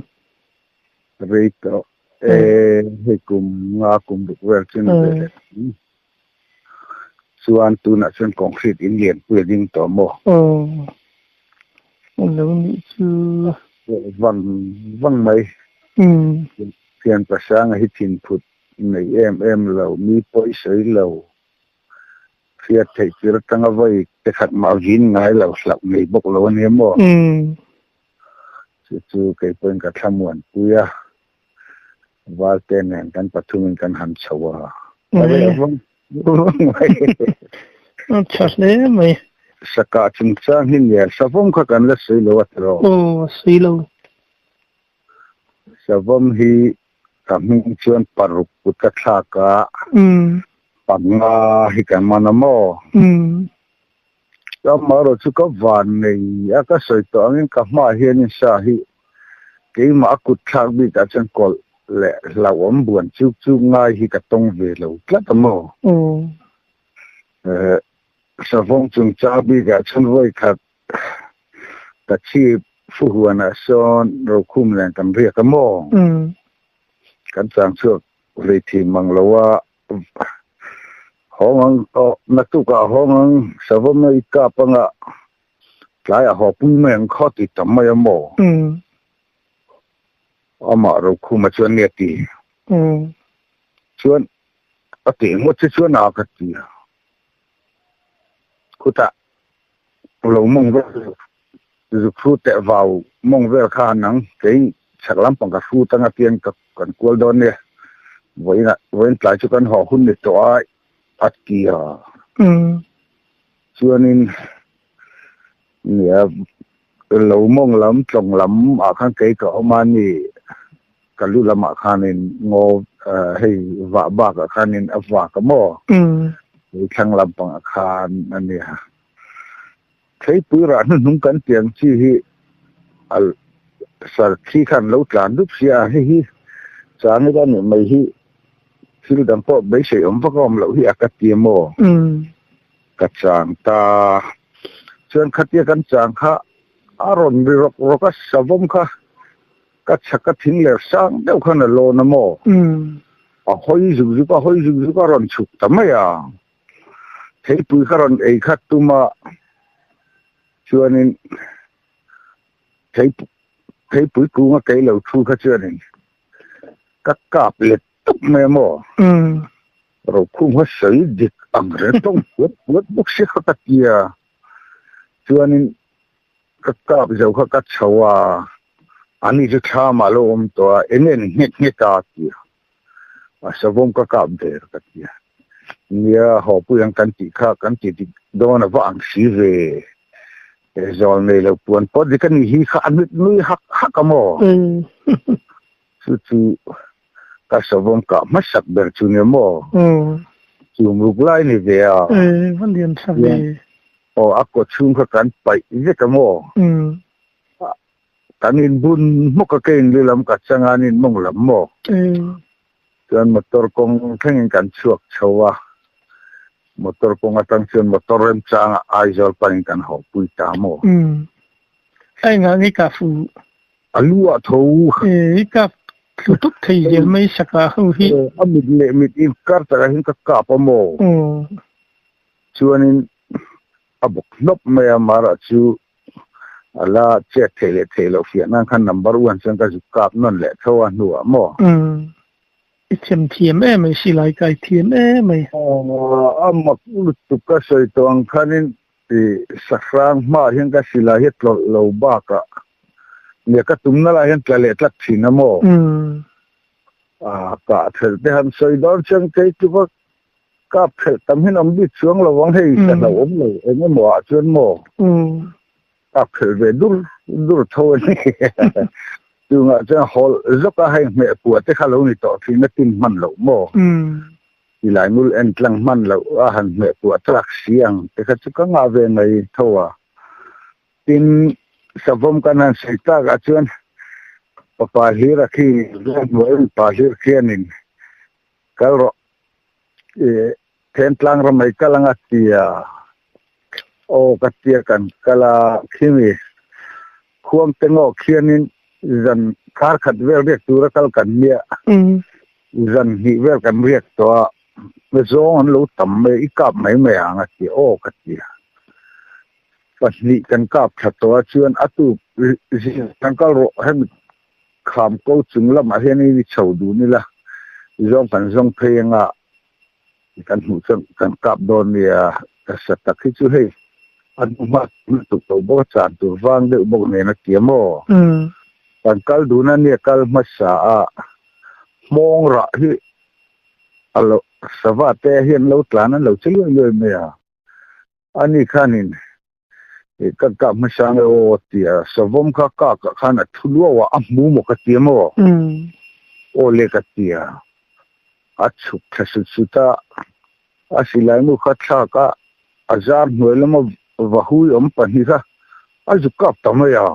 S2: Rei tawh e, hei kum nga kum ruk vel chu ni ve leh ang. Chuan tunah chuan concrete in lianpui a ding tawh maw?
S3: Aw, lo nih chu.
S2: Vang vang mai. Thian pasanga hi thinphut nei em em lo, mi pawi sawi lo, hriat theih tir atanga vawi te khat mah vin ngai lo, hlauh nei bawk lo a nia maw? Chu chu kei pawhin ka thlamuanpui a, Valte nen kan pathumin kan han chho a.
S3: Tha hle mai.
S2: Sakah chungchang hi nia, savawm kha kan la sawi lo a tiraw?
S3: Aw, sawi lo.
S2: Savawm hi ka hming chuan paruk kut ka thlak a, panga hi kan man a maw? Amaherawh chu ka van nei a, ka sawi tawh angin ka hmaah hianin sa hi keimah a kut thlak bikah chuan kawlh leh hlauhawm buan chuk chuk ngai hi ka tawng ve lo tlat a maw? Savawng chungchang bikah chuan vawi khat ka chhip fuhuanah sawn rokhum nen kan riak a maw? Kan chang chhuak hlei thin mang lo a, Hawng ang aw naktukah hawng ang savawm i kap anga tlaiah haw pui mai ang khaw ti tam mai a maw? Amah Rokhuma chuan nia ti. Chuan a tih ngawt che chuan a ka ti a. Khutah lo mawng vel zuk hru teh vau mawng vel kha nang kei chhak lampang ka hru tanga tian ka kan kual dawn nia vawiin ah vawiin tlai chu kan haw hun ni tawh a a ti a chuanin nia lo mawng lam tlawng lam ah khan kei ka awm a ni ka lu lamah khanin ngaw hei vah bakah khanin a vak a maw thlang lampangah khan a nia. Theipui rah hnuhnung kan tih ang chi hi a sarthi khan lo tlan dup sia a, hei hi chang ila nih mai hi thil dang pawh beisei awm vak a awm loh hi a ka ti maw? Ka chang ta. Chuan khatia kan chang kha a rawn ri rawk rawk a, savawm kha ka chhak a thing ler sang deuh khan a lawn a maw? A hawi zuk zuk a, hawi zuk zuk a rawn chhuk ta mai a. Theipui ka rawn ei khat tum a, chuanin theipui kunga kei lo thu kha chuanin ka kap let tawp mai a maw? Rokhum kha sawi dik ang reng tawng puat puat bawk si kha ka ti a, chuanin ka kap zo kha ka chho a, ani chu thlam ah lo awm tawh a, eng nge ni nghet nghet a ti a. A savawm ka kap der ka ti a. Nia, haw pui ang kan tih kha kan ti dik dawn a va ang si ve. He zawl nei lo puan pawh dik a nih hi kha a nut nui hak hak a maw? Chu chu ka savawm kah hmasak ber chu nia maw? Chum ruk lai ni ve a.
S3: Va lian tha ve.
S2: Aw, a kaw chhung kha kan paih vek a maw? Kan inbun hmawk a kein li lam ka chang a, an inmawng lam maw? Chuan motor kawng thlengin kan chhuak chho a, motor kawng atang chuan motor remchanga Aizawl panin kan haw pui ta maw?
S3: A engah nge ka fu?
S2: A lu ah tho.
S3: I kap thlu tup thei zel mai saka ho hi.
S2: A mit leh mit inkar takah hian ka kap a maw? Chuanin a bawk hnawp mai a, Mara chu A la chet theih leh theih loh fiah nan khan number one chuan ka zuk kap nawn leh tho a hnuah maw?
S3: Umm. I thiam thiam em mai silai kai thiam em mai.
S2: A mak lutuk ka sawi tawh ang khanin i sahrang hmaah hian ka silai hi tlawlh lo bakah nia ka tumna lah hian tla leh tlat thin a maw? A kah thelh te han sawi dawn chuan kei tluk a Kap thelh tam hian awm bik chuang lo ang hei ka hlauh awm lo eng emaw ah chuan maw kap thelh ve dur dur tho a ni. Chungah chuan hawlh zawk a hei hmeh puah te kha lo ni tawh thin a tin hman loh maw tilai ngul en tlang hman loh a han hmeh puah tlak si ang te kha chu ka ngah ve mai tho a. Tin savawm kan han sawi tak ah chuan papa hlir a khi hnuai pa hlir khianin Kal rawh. I Thentlang ram mai kal anga tia. Aw ka tia kan kal a khimi khuang te ngawh khianin zan khar khat vel riak tura kal kan nia. Zan hnih vel kan riak tawh a, zawng an lo tam mai i kap mai mai ang a tia aw ka tia. Pahnih kan kap tha tawh a chuan a tuk zing kan kal rawh hemi Kham ko chung lamah hian i chho dun ila, zawng kan zawng phei anga kan hmuh chuan kan kap dawn nia, ka sa tak hi chu hei a hnu hma lutuk lo bawk a chan tur vang deuh bawk nen a ti a maw? Kan kal dun a nia kal hmasa a hmawng rah hi a lo sava te hian lo tlan an lo che luai luai mai a, ani khanin Ka kah hmasa nge aw ti a, savawm kha kak ah khan a thu luau a, a hmu maw ka ti a maw? Aw le ka ti a, a chhuk thla sut sut a, a silai nu kha thlak a, a zar hnuai lama vahui awm pahnih kha a zuk kap ta mai a.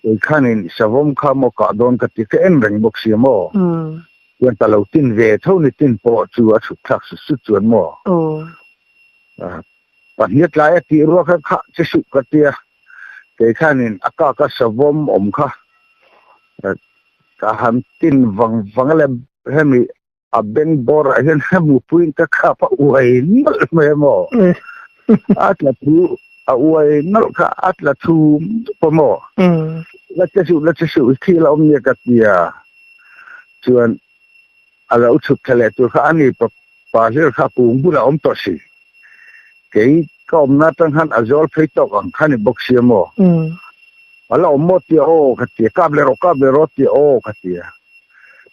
S2: Kei khanin savawm kha maw kah dawn ka ti, ka en reng bawk si a maw? Chuan ka lo tin ve tho ni tin pawh chu a chhuk thlak sut sut chuan maw? Pahnih tlai a tih ruak kha khah che suh ka tia, kei khanin a kak a savawm awm kha ka han tin vang vang a le, hemi a beng bawr ah hian hemu puiin ka khap a uai nawlh mai a maw? A tla thu a uai nawlh kha a tla thum dup a maw? La che suh la che suh i thil a awm nia ka tia, chuan a lo chhuk thla leh tur kha a ni pa hlir kha kung bulah awm tawh si. Kei ka awmna atang khan a zawl phei tawk ang kha ni bawk sia maw? A la awm maw tia aw ka ti a, kap leh rawh kap leh rawh tia aw ka ti a.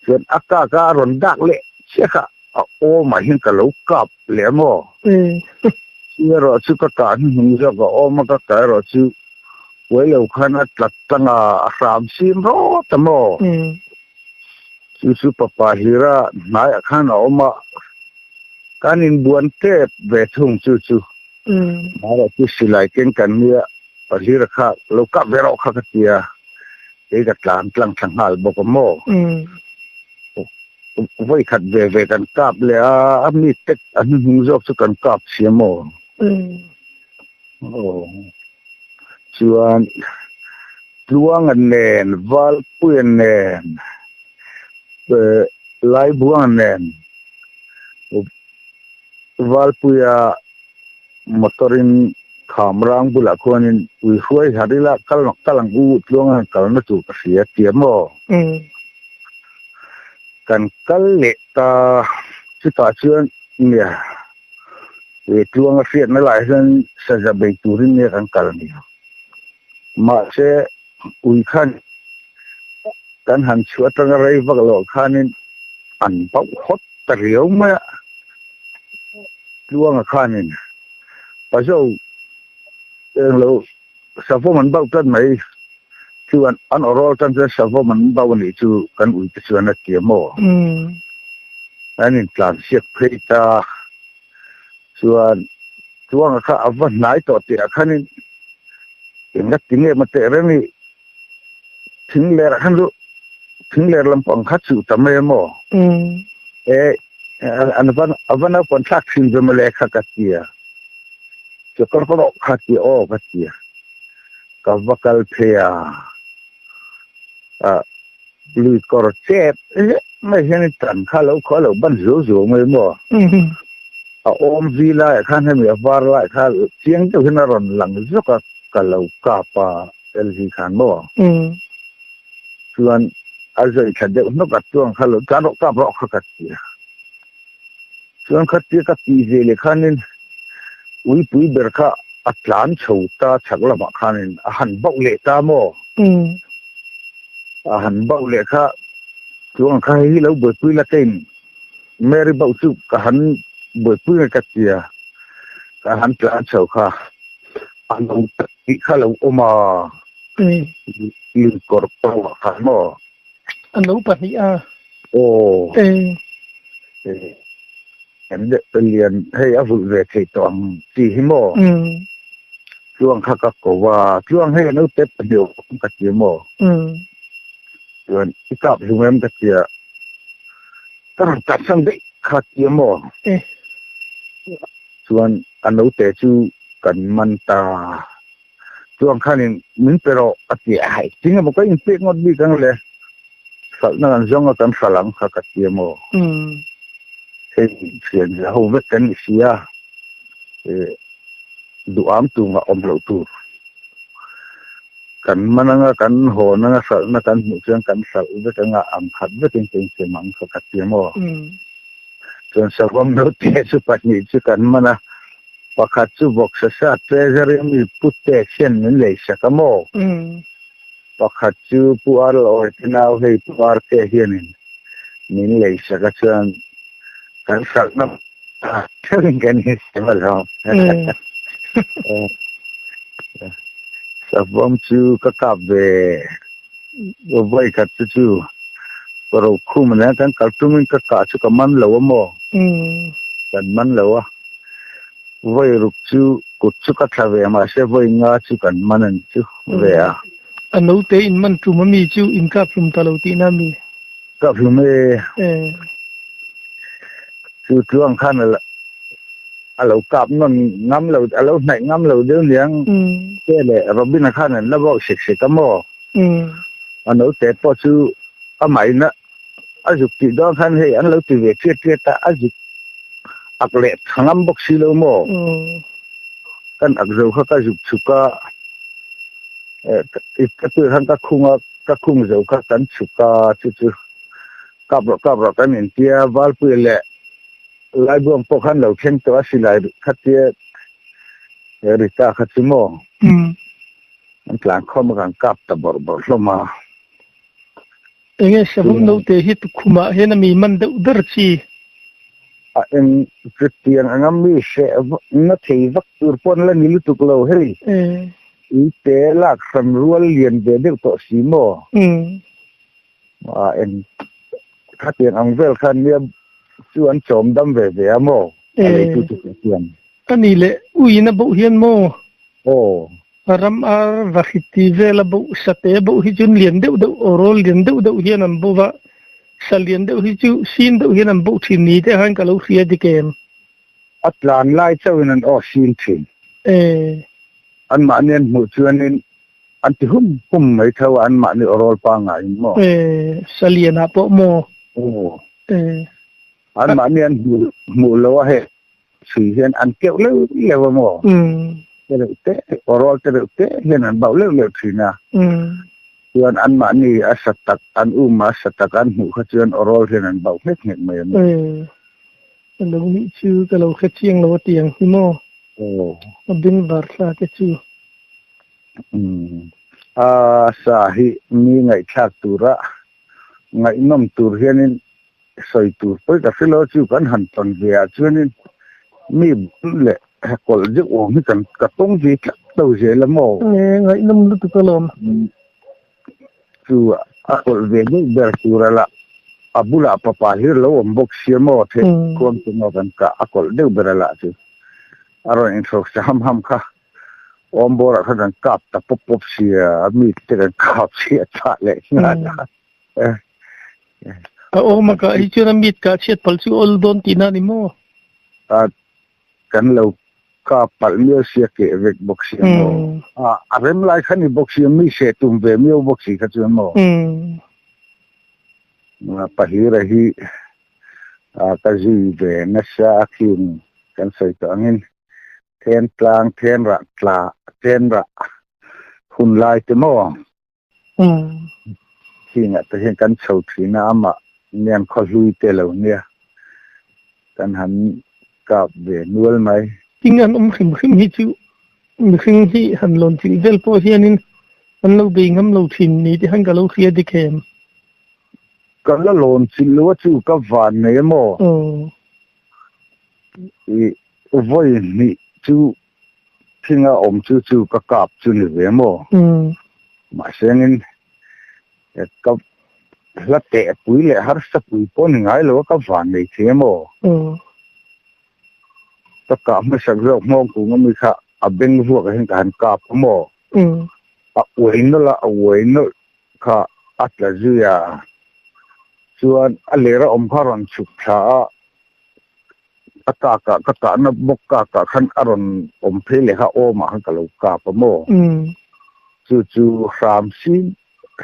S2: Chuan a kak a a rawn dak leh chiah kha a awmah hian ka lo kap leh a maw? Chu erawh chu ka kah hnuhnung zawk a awm a, ka kah erawh chu uai lo khan a tla tlang a, a hram sim rawt a maw? Chu chu papa hlira hnaiah khan a awm a, kan inbuan tep ve thung chu chu. Amaherawh chu silai keng kan nia Pahlir kha lo kap ve rawh kha ka ti a, kei ka tlan tlang thla nghal bawk a maw? Vawi khat ve ve kan kap leh a, a mi tek a hnuhnung zawk chu kan kap si a maw? Aw chuan Tluanga nen, Valpuia nen, Laibuanga nen, Valpuia motor in kham rang bulah khuanin ui hruai har ila kal kal ang u tluanga han kalna tur ka hria tia maw? Kan kal leh ta chutah chuan nia ui tluanga hriatna lai hian saza bei turin nia kan kal ni. Mahse ui khan kan han chhuah atanga rei vak loh khanin an bauh hawt ta riau mai a. Tluanga khanin Pazo englo savawm an bauh tlat mai chu an awrawl tan chuan savawm an bauh anih chu kan uite chuan a ti a maw? An intlansiak phei ta chuan Tluanga kha a va hnai tawh tih ah khanin enga ti nge maw teh reng i thing ler ah khan chu thing ler lampang kha chuh ta mai a maw? E an va a va naupang thlak thin ve mawle kha ka ti a, chu kawr kawr awh kha ti aw ka ti a, ka va kal phei a, ah lui kawr chep zet mai hian tan kha lo khaw a lo ban zuau zuau mai maw? A awm vi laiah khan hemi a var laiah kha chiang deuh hian a rawn lang zawk a, ka lo kap a LV khan maw? Chuan a zawi thla deuh hnawk a chuang kha lo tlan rawh kap rawh kha ka ti a. Chuan khatia ka tih ve leh khanin uipui ber kha a tlan chho ta chhak lamah khanin a han bauh leh ta maw? A han bauh leh kha chuang kha hei hi lo buaipui la ka in Mary bauh chu ka han buaipui nge ka ti a, ka han tlan chho kha a lo tih kha lo awm a. Inkawr pawh ah khan maw?
S3: A no pahnih a.
S2: Aw. Em deuh te lian hei a vulh ve thei tawh ang chi hi maw? Tluang kha ka ko a, tluang hei a no te pahnih awm ka ti maw? Chuan i kap hlum em ka ti a, ka rawn kap sang daih kha ti a maw? Chuan a note chu kan man ta. Chuang khanin min pe rawh a ti a, hei tinge maw ka inpek ngawt bik ang le, hralhna kan zawng a kan hralh ang kha ka ti a maw? Hei thian zia ho vek kan ni si a, duham tumah awm loh tur. Kan man anga kan hawn anga hralhna kan hmuh chuan kan hralh vek anga ang khat vekin ka insem ang kha ka ti a maw? Chuan savawm naute chu pahnih chu kan man a, Pakhat chu vawksa sa treasury a mi Pu Tek hian min lei sak a maw? Pakhat chu Pu Arlawi te nau hei Pu Arte hianin min lei sak a chuan kan hralhna theuhin kan insem alawm. Savawm chu ka kap ve vawi khat chu chu Rokhum nen kan kal tumin ka kah chu ka man lo a maw? Kan man lo a, vawi ruk chu kut chu ka thla ve mahse vawi nga chu kan man an chu ve a.
S3: A naute in man tum ami chu in kap hlum ta lo tihna mi?
S2: Kap hlum e. Chu tluang khan a lo kap nawn ngam lo, a lo hnaih ngam lo deuh niang. Te leh Robin-a khan an la bauh sek sek a maw? A naute pawh chu amah in a a zuk tih dawn khan hei an lo ti ve chiat chiat a, a zuk ak leh tha ngam bawk si lo maw? Kan ak zo kha ka zuk chhuk a, ka tuih khan ka khung a, ka khung zo kha kan chhuk a, chu chu kap rawh kap rawh kan intia Valpuia leh Laibuang pawh khan lo thleng tawh a silai khatia Rita kha chu maw? An tlan khawm a kan kap ta bawrh bawrh hlawm a.
S3: Enge savawm naute hi tukhumah hian a mi man deuh ber chi?
S2: A eng chutiang anga mi hreh na thei vak tur pawh an la ni lutuk lo hei. Ite lak hran rual lian ve deuh tawh si maw? A eng khatiang ang vel khan nia chu an chawm dam ve ve a maw? A leitu chu hriat thiam.
S3: A nih leh uiin a boh hian maw?
S2: Aw.
S3: Ram ar vahrit ti vel a boh, sate a boh hi chuan lian deuh deuh, awrawl lian deuh deuh hian an bo va, sa lian deuh hi chu sin deuh hian an boh thin ni te khan ka lo hria dik em?
S2: A tlan lai chauhin an aw sin thin.
S3: E.
S2: Anmahni an hmuh chuanin an ti hum hum mai tho a, anmahni awrawl pangaiin maw?
S3: E, sa lianah pawh maw?
S2: Aw.
S3: E.
S2: Anmahni an hmuh lo a hei chhui hian an keuh leuh leuh a maw? Te reuh te, awrawl te reuh te hian an bauh leuh leuh thin a. Chuan anmahni a sa tak, an um a sa tak an hmuh kha chuan awrawl hian an bauh nghek nghek mai a maw?
S3: Ka lo nih chu ka lo hre chiang lo a ti ang hi maw?
S2: Aw.
S3: A beng var thla te chu.
S2: Umm. A sa hi mi ngaihthlak tura ngaihnawm tur hianin sawi tur pawi ka hre lo chu kan han tawn ve ah chuanin mi bul leh kawlh deuh awm hi kan ka tawng ve tlat lo zel a maw?
S3: Nge ngaihnawm lutuk alawm.
S2: Chu a kawlh ve deuh ber tur a lah a bulah papa hlir lo awm bawk sia maw theih khuam chu maw kan kah a kawlh deuh ber a lah chu a rawn inhrawk sa ham ham kha. Awm bawrah khan kan kap ta pawp pawp sia mi te kan kap chhiah chah leh nghal a.
S3: A awm a kah hi chuan a mit kah chhiat palh chu awl dawn tihna a ni maw?
S2: A kan lo kap palh miau sia keh vek bawk sia maw? A rem lai kha ni bawk sia mi seh tum ve miau bawk si kha chuan maw? Pahira hi ka zui ve nasa a khing kan sawi tawh angin then tlang then rah tla then rah hun lai te maw? Khingah te hian kan chho thin a, amah nian khaw hlui te lo nia kan han kap ve nual mai.
S3: Thing an awm hrim hrim hi chu mihring hi han lawn chilh vel pawh hianin an lo bei ngam lo thin ni te khan ka lo hria dik em?
S2: Ka la lawn chilh lo a chu ka van nei a maw? I vawi hnih chu Thinga awm chu chu ka kap chu ni ve maw? Mahsengin ka hla teh pui leh harsa pui pawh ni ngai lo a, ka van nei thei maw? Ka kah hmasak zawk hmawng kung ami kha a beng vuak ah hian ka han kap a maw? A uai nawlh a, a uai nawlh kha a tla zui a, chuan a lera awm kha a rawn chhuk thla a. A kak ah ka kahna bawk kak ah khan a rawn awm phei leh kha awm ah khan ka lo kap a maw? Chu chu hram sin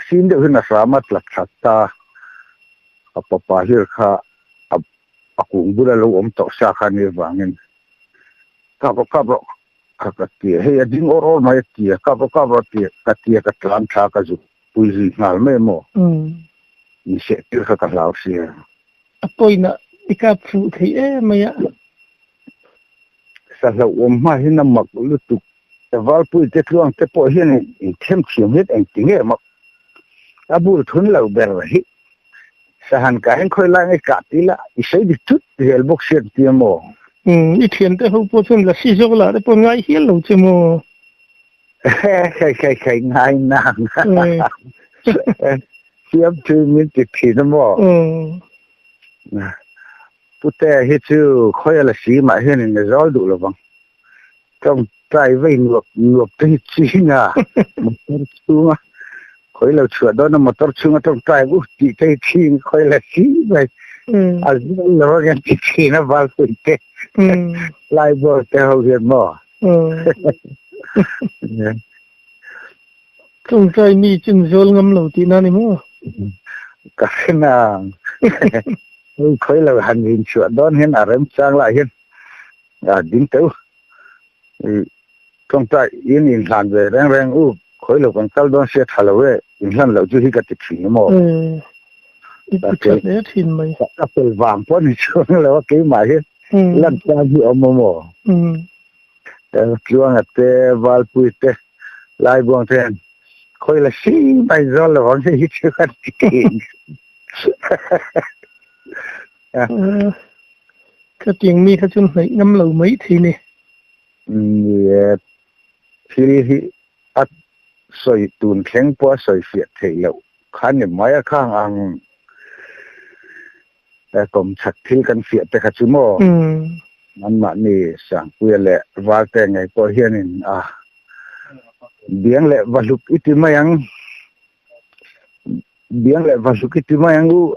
S2: sin deuh hian a hram a tla thla ta a papa hlir kha a a kung bula lo awm tawh sa kha nia vangin kap rawh kap rawh kha ka ti a hei a ding awr awr mai a ti a kap rawh kap rawh a ti a ka ti a ka tlan thla ka zuk pui zui nghal mai a maw? Min seh tir kha ka hlau sia.
S3: A pawina i kap fuh thei em mai a.
S2: Sa hlauhawm hma hian a mak lutuk. Valpui te tluang te pawh hian in them thiam hian engti nge mak a bul thun lo ber hi. Sahan ka hian khawi lai nge kah ti la i sawi dik thut zel bawk sia ti a maw?
S3: Umm i thian te ho pawh chuan lasi zawk lah te pawh ngai hial lo che maw?
S2: Khai khai khai ngai nang. Siam chu min ti thin a maw? Pute hi chu khawi a la si mah hian in a zawl duh lo vang. Tawngtai vei nuap nuap te hi ching a, motor chhunga khawi lo chhuah dawn a motor chhunga tawngtai u tih te hi ching khawi la si mai. A zawl lo ang an ti thin a valpui te laibawr te ho hian maw?
S3: Tawngtai mi chin zawl ngam lo tihna ni maw?
S2: Ka hre nang. Hei khawi lo han rin chhuah dawn hian a remchang lah hian a ding teuh. Tawngtai in inhlan ve reng reng u, khawi lo kan kal dawn sia tha lo e, inhlan loh chu hi ka ti thin maw?
S3: I ti tha hle thin mai.
S2: Ka fel vang pawh ni chuang lo a keimah hi lan chang hi awm maw? Tluanga te, Valpui te, Laibuang te hian khawi la si mai zawl lo ang hei hi chu an ti thin.
S3: Khatiang mi kha chuan hnaih ngam lo mai thei ni.
S2: Ni e, thil hi a sawi tun thleng pawh a sawi fiah theih loh kha ni mai a khang ang kawmchhak thil kan fiah te kha chu maw? Anmahni Sangpuia leh Valte ngei pawh hianin a biang leh va hluk i ti mai ang, biang leh va hluk i ti mai ang u,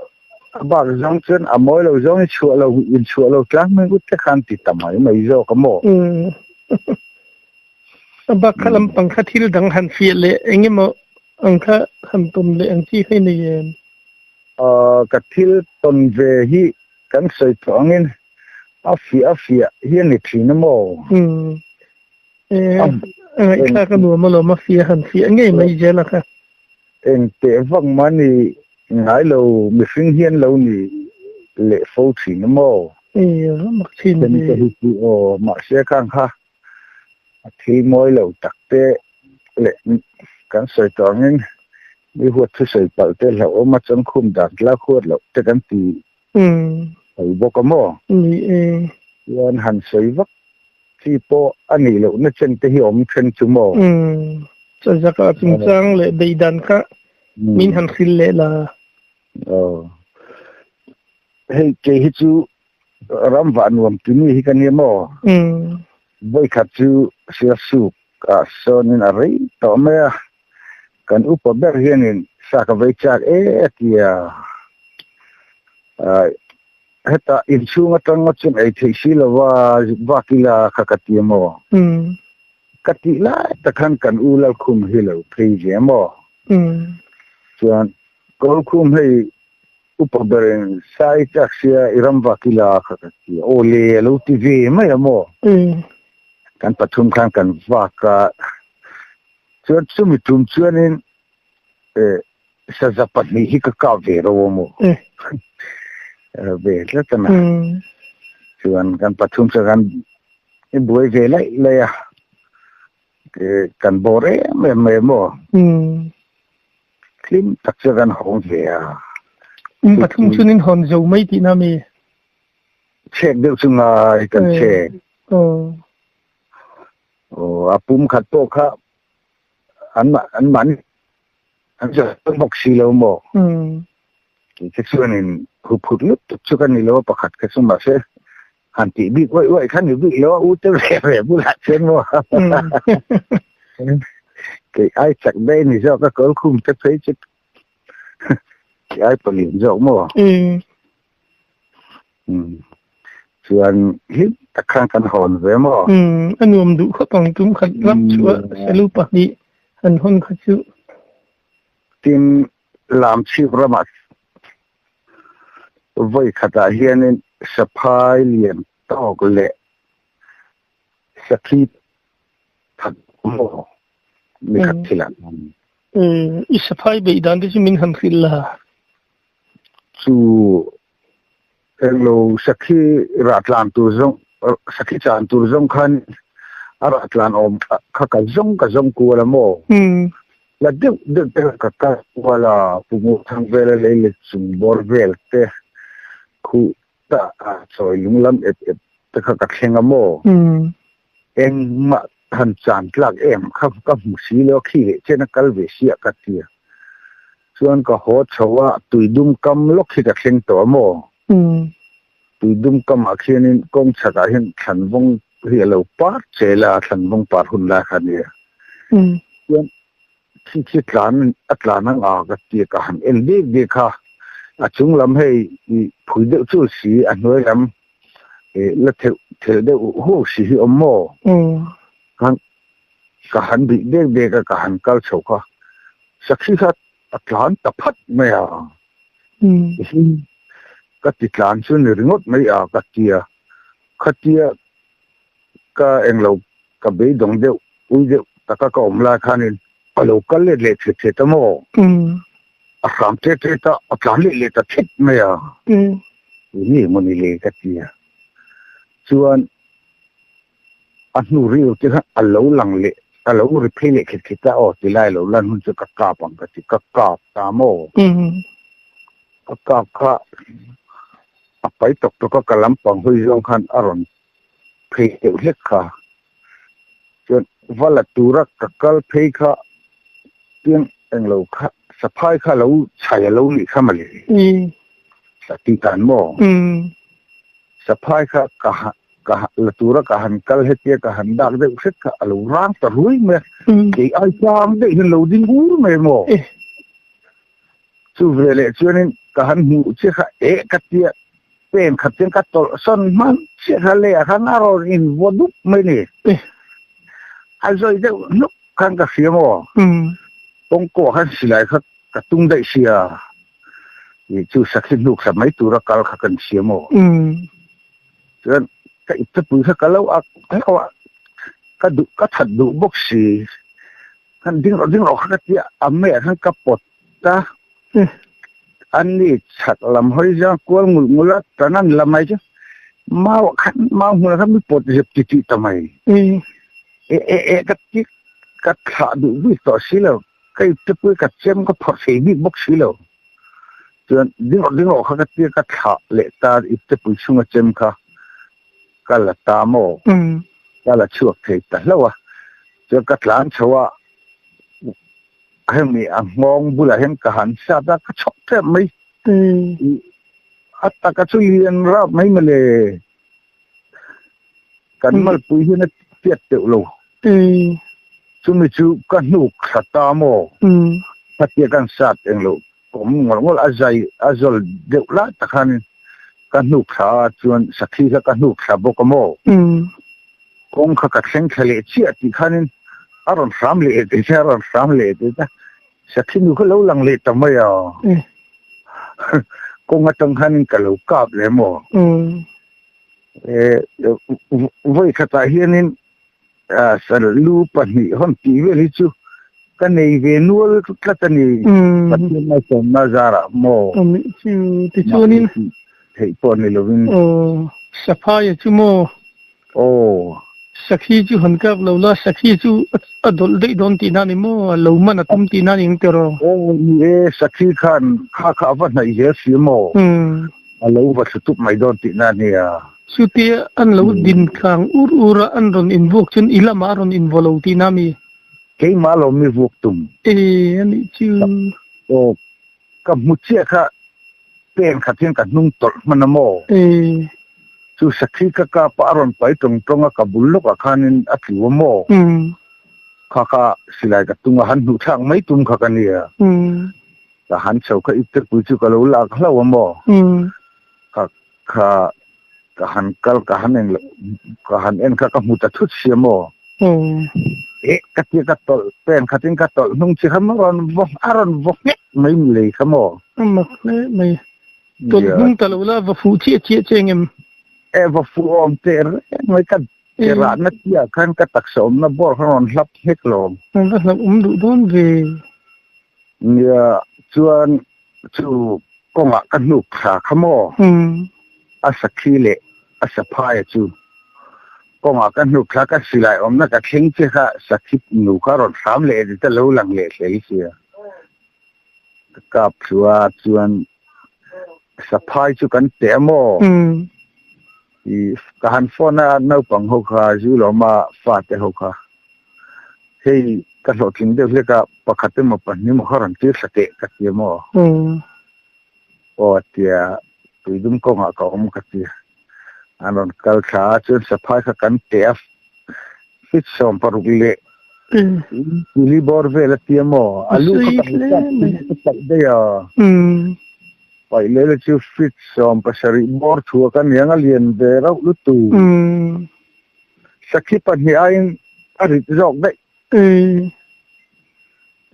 S2: a bak zawng chuan a mawi lo zawng i chhuah lo, in chhuah lo tlang mai u te khan ti ta mai mai zawk a maw?
S3: A bak kha lampang kha thil dang han fiah leh eng emaw ang kha han tawn leh ang chi kha i nei em?
S2: Ka thil tawn ve hi kan sawi tawh angin a fiah a fiah hi a ni thin a maw?
S3: Umm. E, a ngaihthlak a nuam alawm a fiah han fiah ngei mai zel a kha.
S2: Eng teh vak mah ni ngai lo mihring hian lo ni leh fo thin a maw?
S3: E, va mak thin ve.
S2: Ka hi chu aw, mahse khang kha a thil mawi lo tak te leh kan sawi tawh angin mi huat thusawi palh te hlauhawm a changkhum dan tlak huat loh te kan ti thei bawk a maw?
S3: Ni e.
S2: Chuan han sawi vak chi pawh a nih lohna chen te hi awm then chu maw?
S3: Chazaka chungchang leh beidan kha min han hrilh leh la.
S2: Aw. Hei kei hi chu ram vah nuam ti mi hi ka nia maw? Vawikhat chu Sialsuk ah sawnin a rei tawh mai a, kan upa ber hianin sa ka vei chak e a ti a. Heta inchhung atang ngawt chuan ei theih si lova vak ila kha ka ti a maw? Ka tih lai tak khan kan u Lalkhum hi lo phei ve a maw? Chuan Kawlkhum hei Upa berin sai chak sia i ram vak ila kha ka ti a, aw le a lo ti ve mai a maw? Kan pathum khan kan vak a, chuan chumi tum chuanin saza pahnih hi ka kap ve ro a maw? Ve tlat a na. Chuan kan pathum chuan kan i buai ve laih laih a, kan bawr em em mai a maw? Hlim tak chu kan hawng ve a.
S3: Um pathum chuan in hawn zo mai tihna mi?
S2: Chhek deuh chu ngai kan chhek. Aw a pum khat pawh kha an an mahni an zo bawk si lo maw? Ti chuanin huphut lutuk chu ka ni lo a pakhat kha chu mahse han tih bik uaih uaih kha ni bik lo a u te ve ve bulah chuan maw kei ai chak daih ni zawk a kawl khum te phei chu kei ai palian zawk maw chuan hlim tak khan kan hawn ve maw
S3: a nuam duh khawp ang tum khat ram chu a selu pahnih han hawn kha chu
S2: tin lam chhip ramah Vawi khatah hianin saphai lian tawk leh sakhi that maw mi khat thil ah hman.
S3: I saphai beih dan te chu min han hrilh la.
S2: Chu englo sakhi rah tlan tur zawng sakhi chan tur zawng khan a rah tlan awm kha ka zawng ka zawng kual a maw? La deuh deuh te ka kal kual a, Pu Ngurthangvela lei let chung bawr vel te khuh ta a chawi lung lam ep ep te kha ka thleng a maw? Engmah han chan tlak em kha ka hmu si lo a, khi leh chen a kal ve si a ka ti a. Chuan ka haw chho a, tuidum kam lawk hi ka thleng tawh a maw? Tuidum kamah khianin kawng chhakah hian thlanvawng hi a lo par chel a, thlanvawng par hun lai kha a nia. Chuan khi khi tlan a tlan ang a ka ti a, ka han en bik bik a, a chung lam hei i phui deuh chul si, a hnuai lam la theuh thelh deuh huau si hi awm maw? Khan ka han bih bek bek a, ka han kal chho kha, sakhi kha a tlan ta phat mai a. Ka ti tlan chu ni ringawt mai a ka ti a, khatia ka englo ka beidawng deuh ui deuh taka ka awm lai khanin a lo kal let leh thet thet a maw? A hram tet tet a, a tlan leh leh ta thet mai a. Eng emaw ni le ka ti a, chuan a hnu rilru te khan a lo lang leh a lo ri phei leh khet khet a, aw tilai lo lan hun chu ka kap ang ka ti, ka kap ta maw? Ka kap kha a pai tawk tawk a, ka lampang hawi zawng khan a rawn phei deuh hlek kha. Chuan va la tura ka kal phei kha piang englo kha saphai kha lo chhai a lo nih kha mawle. Sa tih dan maw? Saphai kha ka. ka la tura ka han kal hetia ka han dak deuh hret kha a lo rang ta ruai mai a, kei ai tlang daih hian lo ding ur mai maw? Chu veleh chuanin ka han hmuh chiah kha eh ka tia pen khat chuan ka tawlh sawn hman chiah kha leiah khan a rawn in vaw dup mai ni. A zawi deuh hnuk khan ka hria maw? Kawngkawh khan silai kha ka tung daih sia tih chu sakhi hnuk thla mai tura kal kha kan hria maw? Chuan ka iptepui kha ka lo ak hlauh a, ka duh ka that duh bawk si. Khan ding rawh ding rawh kha ka tia a meiah khan ka pawt a, an ni chhak lam hawi zang kual ngulh ngulh a, tan an la mai chu mau ah khan mau hmunah khan mi pawt zep ti tih ta mai. E e e ka ti ka thlah duh bik tawh si lo, ka iptepui ka chem ka phawrh thei bik bawk si lo. Chuan ding rawh ding rawh kha ka tia ka thlah leh ta iptepui chhunga chem kha ka la ta maw? Ka la chhuak thei ta hlauh a, chuan ka tlan chho a, hemi a nghawng bulah hian ka han sat a, ka chhawk tep mai. A taka chu lian rap mai mawle, kan malpui hian a tiat teuh lo. Chumi chu ka hnuk thla ta maw? Khatia kan sat englo Kawm ngawlh ngawlh a zai a zawl deuh lai tak khan ka hnuk thla a chuan sakhi kha ka hnuk thla bawk a maw? Kawng kha ka thleng thla leh chiah tih khanin a rawn hram leh teh che a rawn hram leh teh che sakhi nu kha lo lang leh ta mai a kawng atang khanin ka lo kap leh maw? Vawi khatah hianin Lu pahnih hawn tih vel hi chu ka nei ve nual tlat a ni. Pathian malsawmna zarah maw?
S3: Anih chu tichuanin.
S2: Theih pawh ni lovin.
S3: Aw, Saphaia chu maw?
S2: Aw.
S3: Sakhi chu han kap lo la, Sakhi chu a dawlh daih dawn tihna a ni maw? A lo man a tum tihna a ni ang tiraw?
S2: Aw, ni e, Sakhi khan kha kha a va hnaih zel si maw? A lo va thlu tup mai dawn tihna a nia.
S3: Chutia an lo din tlang ur ur a, an rawn invuak chuan i lamah a rawn invaw lo tihna mi?
S2: Keimah lo mi vuak tum.
S3: E, a nih chu.
S2: Aw, ka hmu chiah kha pen khat hian ka hnung tawlh hman a maw?
S3: E.
S2: Chu sakhi ka kap a, a rawn pai tawng tawng a, ka bul lawkah khanin a tlu a maw? Kha kha silai ka tung a, han hnuh thlak mai tum kha ka nia. Ka han chho kha iptepui chu ka lo lak hlauh a maw? Ka kha ka han kal ka han eng ka han en kha ka hmu ta thut sia maw? Eh ka tia ka tawlh pen khatin ka tawlh hnung chi kha maw rawn vaw a rawn vaw nghek mai lei kha maw?
S3: A mak hle mai. Tawlh hnung ta lo la va fuh chiah chiah che engem?
S2: Eh va fuh awm teh reng mai ka Ke rahna chiah khan ka taksa awmna bawr khan rawn hlap nghek lo.
S3: An va hlauh awm duh dawn ve.
S2: Nia, chuan chu kawngah ka hnuk thla kha maw? A sakhi leh a saphaia chu kawngah ka hnuk thla ka silai awmna ka thleng che kha sakhi nu kha rawn hram leh ti ta lo lang leh hlei sia. Ka kap thlu a, chuan saphai chu kan teh a maw? I ka han phone a naupang ho kha zu lawma fate ho kha hei ka hlawhtling deuh hlek a pakhat emaw pahnih emaw kha rawn tir thla teh ka ti a maw aw a tia tuidum kawngah ka awm ka ti an rawn kal thla a chuan saphai kha kan teh a fit 60 leh tili bawr vel a tia maw a lu kha ka hmu palh daih a. Paih leh la chu feet 17 bawr thuak a niang a lian ve rauh lutu. Sakhi pahnih aiin a rit zawk daih.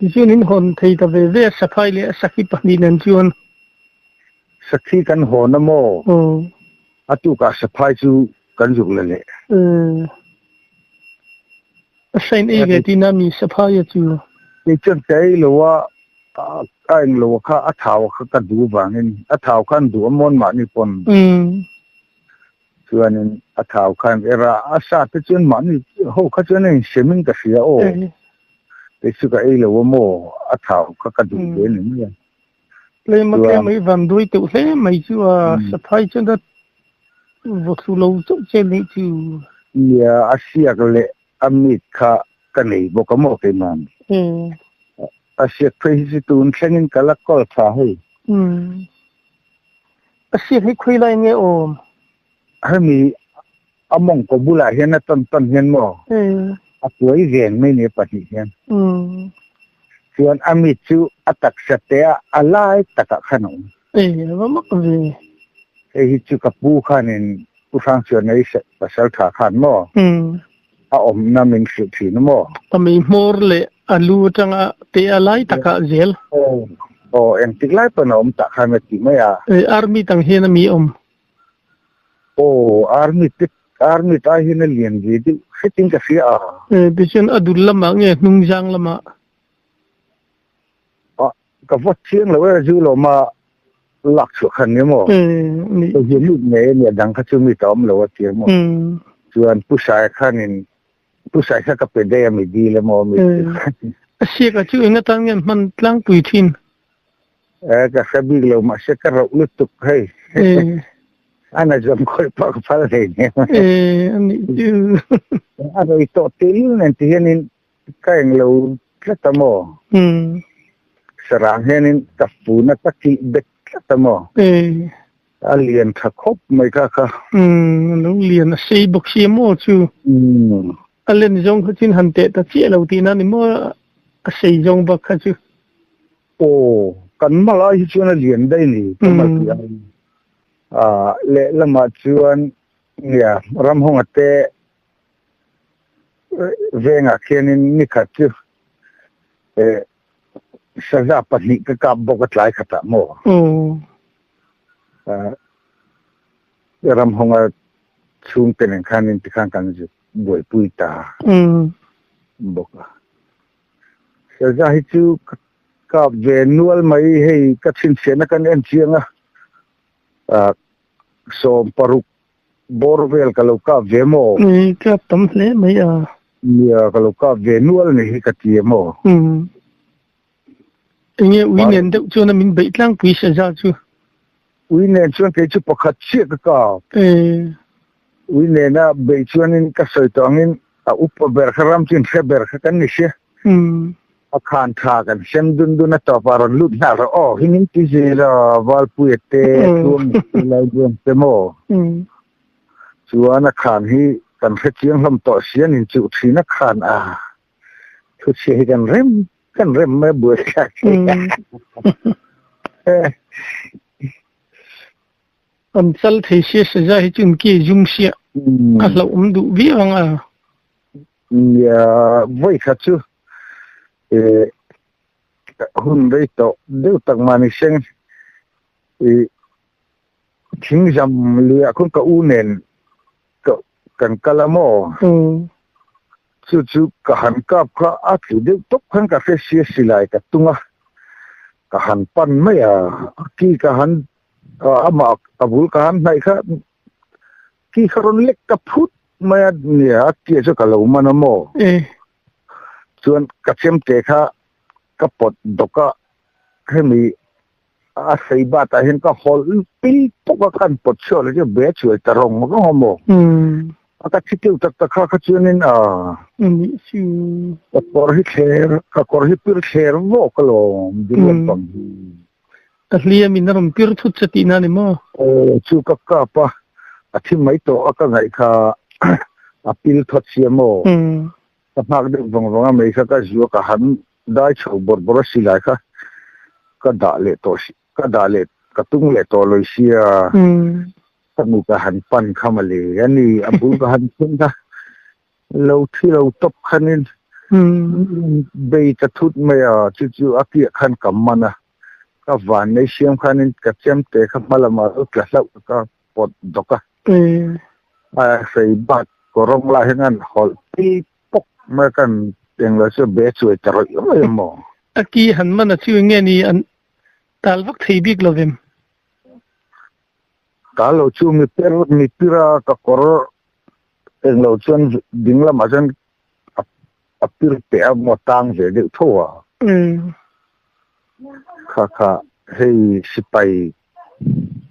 S3: Tichuan in hawn thei ta ve ve a saphai leh a sakhi pahnih nen chuan.
S2: Sakhi kan hawn a maw? A tukah saphai chu kan zuk la leh.
S3: A sain ei ve tihna mi saphai a chu.
S2: Kei chuan ka ei lo a, a eng lo kha a thau kha ka duh vangin a thau khan duh a mawn mahni pawn chuanin a thau khan era a sa te chuan mahni ho kha chuan a insemin ka hria aw kei chu ka ei lo a maw a thau kha ka duh ve ni mai a.
S3: Tlem a tlem mai van duai teuh hle mai chu a saphai chuan a vaw thlu lo chauh che nih chu.
S2: Nia a siak leh a meat kha ka nei bawk a maw keiman. A siak phei hi chu tun thlengin ka la kawl tha hei.
S3: A siak hi khawi lai nge awm?
S2: Hemi. A mawngkaw bulah hian a tawn tawn hian maw a tuai veng mai ni pahnih hian. Chuan a mit chu a taksa te a a lai takah khan a awm.
S3: E va mak ve.
S2: Hei hi chu ka pu khanin Pu Hrangchuanei pasal tha khan maw a awmna min hrilh thin a maw?
S3: A mei hmawr leh a lu atanga te a lai takah zel.
S2: Aw engtik lai pawn a awm tah khan a ti mai a.
S3: Army tang hian a mi awm.
S2: Aw, army te army ta hian a lian ve deuh hretin ka hria a.
S3: E, tichuan a dul lamah nge hnung zang lamah?
S2: A, ka va chiang lo e, zu lawma lak chhuah khan ni maw?
S3: E, ni.
S2: Hei hi mit ngei a nia, dang kha chu mi ta awm lo a tia maw? Chuan Pu Saia khanin, Pu Saia kha ka pe daih a mi dil a maw mi ti khan.
S3: A siak a chu eng atan nge an hman tlangpui thin?
S2: Eh, ka hre bik lo mahse ka rauh lutuk hei.
S3: Eh.
S2: Ana zawm khawih pawh ka phal hlei nem.
S3: Eh, ani chu.
S2: A rei tawh tel nen ti hianin ka eng lo tlat a maw?
S3: Mm.
S2: Sarang hianin ka funa ka tih bet tlat a maw?
S3: Eh.
S2: A lian tha khawp mai kha kha.
S3: Mm, lo lian a sei bawk si maw chu.
S2: Mm.
S3: A len zawng kha chin han teh ta chiah lo tihna ni maw a sei zawng bak kha chu.
S2: Aw, kan mal ai hi chuan a lian daih ni, ka mal tih ai. Ah, lehlamah chuan nia Ramhawnga te vengah khianin nikhat chu eh saza pahnih ka kap bawk a tlai khatah maw? Ah, Ramhawnga chhungte nen khanin tikhan kan zuk buaipui ta bawk a. Saza hi chu ka kap ve nual mai hei ka chhinchhiahna kan en chiang a, ah sawm paruk bawr vel ka lo kap ve maw?
S3: Ni kap tam hle mai a.
S2: Nia ka lo kap ve nual ni hi ka ti a maw?
S3: Umm. Enge ui nen deuh chuan a min beih tlangpui saza chu?
S2: Ui nen chuan kei chu pakhat chiah ka kap.
S3: Ee.
S2: Ui nena beih chuanin ka sawi tawh angin a upa ber kha ram chin hre ber kha kan ni sia. A khan tha kan sem dun dun a tawp a rawn lut nghal rawh aw hi min ti zel a Valpuia te Tluang te Laibuang te maw. Chuan a khan hi kan hre chiang hlawm tawh sia nin chuh thin a khan a thuchhia hi kan rem kan rem mai a buai thlak thei a.
S3: An chal thei sia saza hi chu in ke zum sia a hlauhawm duh viau ang a.
S2: Nia vawi khat chu eh hun rei tawh deuh tak mahni seng ih thingzam luiah khawn ka u nen ka kan kal a maw? Chu chu ka han kap kha a tlu deuh tawp khan ka hre sia silai ka tung a ka han pan mai a a ki ka han amah a bul ka han hnaih kha ki kha rawn lek ka phut mai a nia a tia chu ka lo man a maw chuan ka chemte kha ka pawt dawk a hemi a sei bat ah hian ka hawlh pil pawk a khan pawt chhuak leh chu be chuai ta rawng rawng a maw a ka thi tiu tak tak kha kha chuanin a ka kawr hi thler ka kawr hi pir thler vawk alawm ding lampang hi.
S3: Ka hliam in a rawn pir thut che tihna a ni maw?
S2: Aw chu ka kap a, a thi mai tawh a ka ngaih kha a pil thawt sia maw? Ka nghak deuh vang vang a mei kha ka zu a ka han dai chho bawrh bawrh a silai kha ka dah leh tawh si ka dah leh ka tung leh tawh lawi sia ka nu ka han pan kha mawle a ni a bul ka han thleng kha lo thi lo tawp khanin bei ta thut mai a chu chu a piah khan ka man a ka van nei siam khanin ka chemte kha hma lamah lo tla hlauh ka pawt dawk a. A hrei bat kawrawng lah hian an hawlh pil pawk mai a, kan englo chu be chuai ta rawih rawih a maw?
S3: A ki han man a chu eng nge ni an tal vak thei bik lo vem?
S2: Tal lo chu mi per mi pir a ka kawr englo chuan ding lamah chuan a pir peh a maw tang ve deuh tho a. Kha kha hei sipai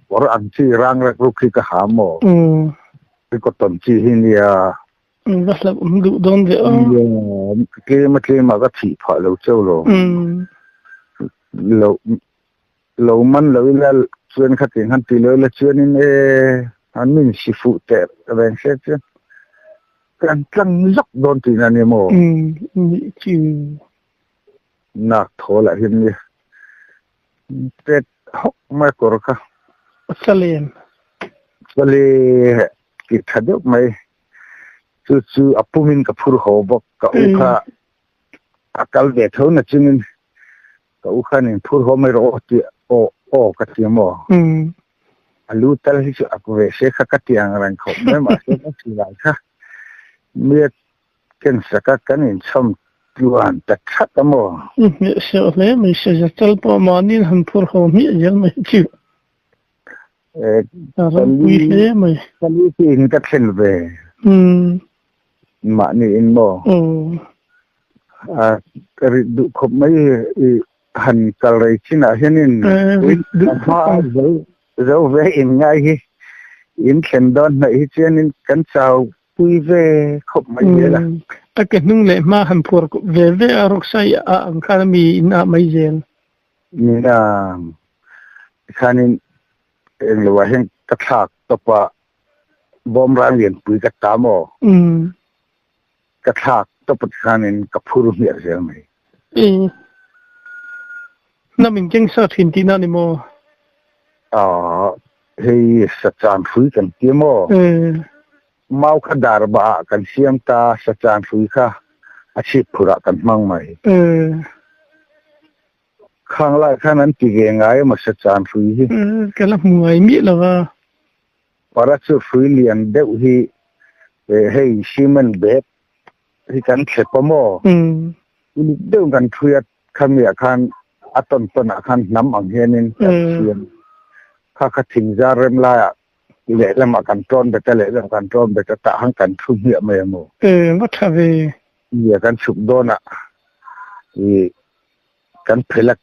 S2: kawr ang chi rang rek ruk hi ka ha maw? Hi cotton chi hi nia.
S3: Va hlauh awm duh dawn ve aw.
S2: Tlem a tlem ah ka thih phah lo cheu lo. Lo lo man lo ila chuan kha tiang han ti lo ila chuanin e. An min si fuh teh reng se chuan kan tlang zawk dawn tihna a ni maw?
S3: Umm nih chu.
S2: Nak thaw lah hian nia tet hawk mai kawr kha.
S3: Salen.
S2: Sale tih tha deuh mai. Chu chu a pumin ka phur haw bawk. Ka u kha a kal ve tho na chungin ka u khan in phur haw mai rawh aw tih aw aw ka ti maw. A lu tal hi chu ak ve se kha ka ti ang reng khawp mai mahse ka ti lai kha mi ken saka kan inchhawm tluan ta that a maw.
S3: I hmeh seuh hle mai se za tal pawh mahni in han phur haw hmiah zel mai chu. A ropui hle mai.
S2: Ka lu chu in ka thlen ve. Mahni in maw? A ka rit duh khawp mai i han kal rei chinah hianin hma zo zo ve in ngai hi in thlen dawn hnaih hi chuanin kan chau pui ve khawp mai zel a.
S3: A ke hnung leh hma han phuar ve ve a rawksai a ang khan a mi in ah mai zel.
S2: Nina tikhanin eng lo ah hian ka thlak tawp a, bawm rang lianpui ka ta maw? Ka thlak tawp a tikhanin ka phur hmiah zel mai.
S3: E, hnam in keng sa thin tihna ni maw?
S2: Aw, hei sachan hrui kan ti maw? Mau kha dar bah ah kan siam ta, sachan hrui kha a chhip phurh ah kan hmang mai. Khang lai khan an ti ve ngai emaw sachan hrui hi.
S3: Ka la hmu ngai miah lo va.
S2: Para chu hrui lian deuh hi hei cement bag hi kan thlep a maw? Ulik deuh kan hrui a khamiah khan a tawn tawn ah khan hnam ang hianin kan siam. Kha kha thingzar rem laiah Lehlamah kan tawn bet a, lehlamah kan tawn bet a, tah han kan thu hmiah mai a maw?
S3: E, va tha ve.
S2: Nia, kan chhuk dawn a, i kan phel a,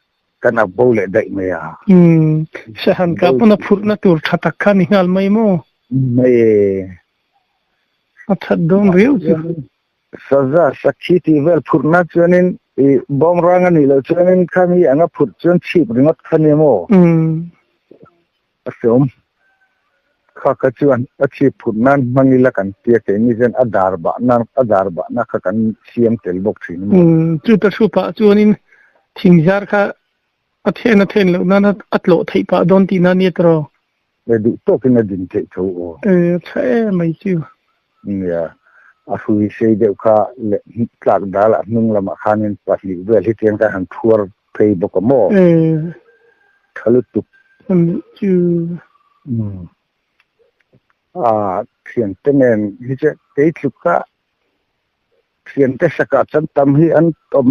S2: kan up bo leh daih mai a.
S3: Umm, Sahan kah pawn a phurhna tur tha tak kha ni nghal mai maw?
S2: Mai e.
S3: A that dawn riau chu.
S2: Saza, sakhi tih vel phurhna chuanin i bawm rang a nih loh chuanin khami anga phurh chuan chhip ringawt kha nia maw?
S3: Umm.
S2: A hreawm. Kha kha chuan a chhip phut nan hmang ila kan tia keini hian a dar bah nan a dar bah na kha kan siam tel bawk thin a maw?
S3: Umm, chu ta thu pah chuanin thingzar kha a then a then loh nan a tlawh theih pah dawn tihna a nia tawh.
S2: E duh tawkin a din theih tho aw.
S3: E, tha em mai chu.
S2: Nia, a hrui sei deuh kha leh tlak dalah hnung lamah khanin pahnih vel hi tiang khan han thuar phei bawk a maw?
S3: E.
S2: Tha lutuk.
S3: Anih chu.
S2: Umm. A thiante nen hi che kei tluka thiante sakah chuan tam hi an awm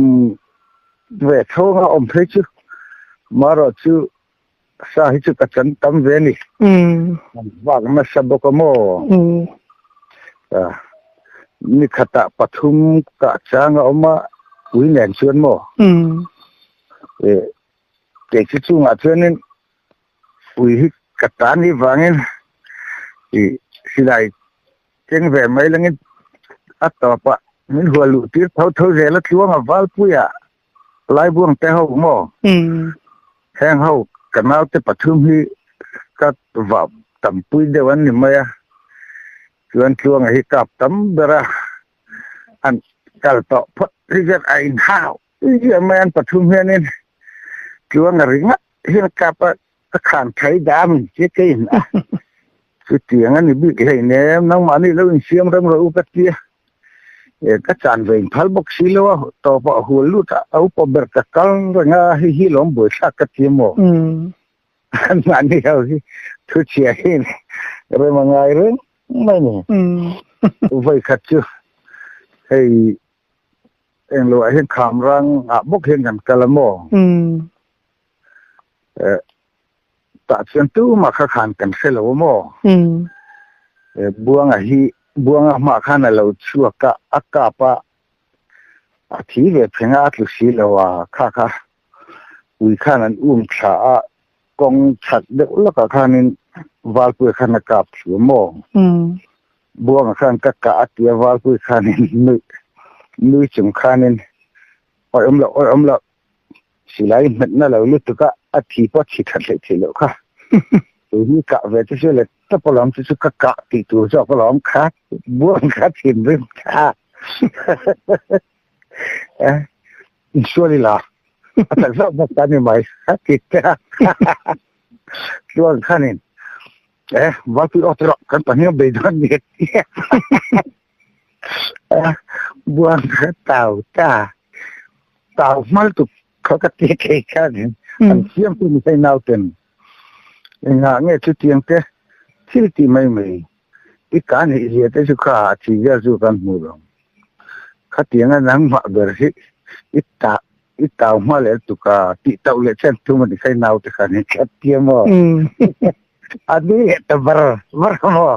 S2: ve tho anga awm phei chu marawh chu sa hi chu ka chan tam ve a ni.
S3: Umm.
S2: An vak nasa bawk a maw?
S3: Umm.
S2: Ni khatah pathum kah chang a awm a ui nen chuan maw?
S3: Umm.
S2: E Kei chu chungah chuanin ui hi ka ta ni vangin i silai keng ve mai langin a tawpah min hual luh tir tho tho zel a tluang a Valpuia Laibuang te ho maw heng ho ka naute pathum hi ka vah tampui deuh an ni mai a chuan tluanga hi kap tam ber a an kal tawh phawt hi chuan a inhau India mai an pathum hianin tluang a ringa hian kap a ka khan thai da min che ke in a chutiang a ni bik hlei nem nangmah ni lo insiam rem rawh u ka tia e ka chan ve in phal bawk si lo a tawp ah hual lut a a upa ber ka kal reng a hei hi lawm buaithlak ka tia maw anmahni ho hi thu chhia hi rem a ngai reng mai ni vawikhat chu hei Eng lo ah hian kham rang ah bawk hian kan kal a maw? Eh, tah chuan tumah kha khan kan hre lo a maw? Eh, Buanga hi, Buanga hmah khan a lo chhuak a, a kap a, a thi ve pheng a, a tlu si lo a, kha kha ui khan an um thla a, kawng chak deuh lawkah khanin Valpuia khan a kap thlu a maw? Buanga khan ka kah a ti a, Valpui khanin nui nui chung khanin awi awm loh awi awm loh silai hmetna lo lutuk a, a thi pawh a thi that hleih theih loh kha. Kei hi kah ve te chu le tawp alawm chu chu ka kah tih tur zawk alawm kha buang kha thinrim kha insual ila a tak zawk bawk ta ni mai a ti te a chuan khanin e valpui aw tawh kan pahnih a beidawn ni a buang kha tau ta tau hmal tuk kha ka ti thei khanin an siam tu ni thei nauten Engah nge chutiang te thil tih mai mai i ka neih zia te chu kha a thi vel chu kan hmu lo. Khatianga nangmah ber hi i tah i tau hma leh tuk a tih tauh leh chen thum a ni kha i naute khan i khat tia maw? A nui leh ta bar bar a maw?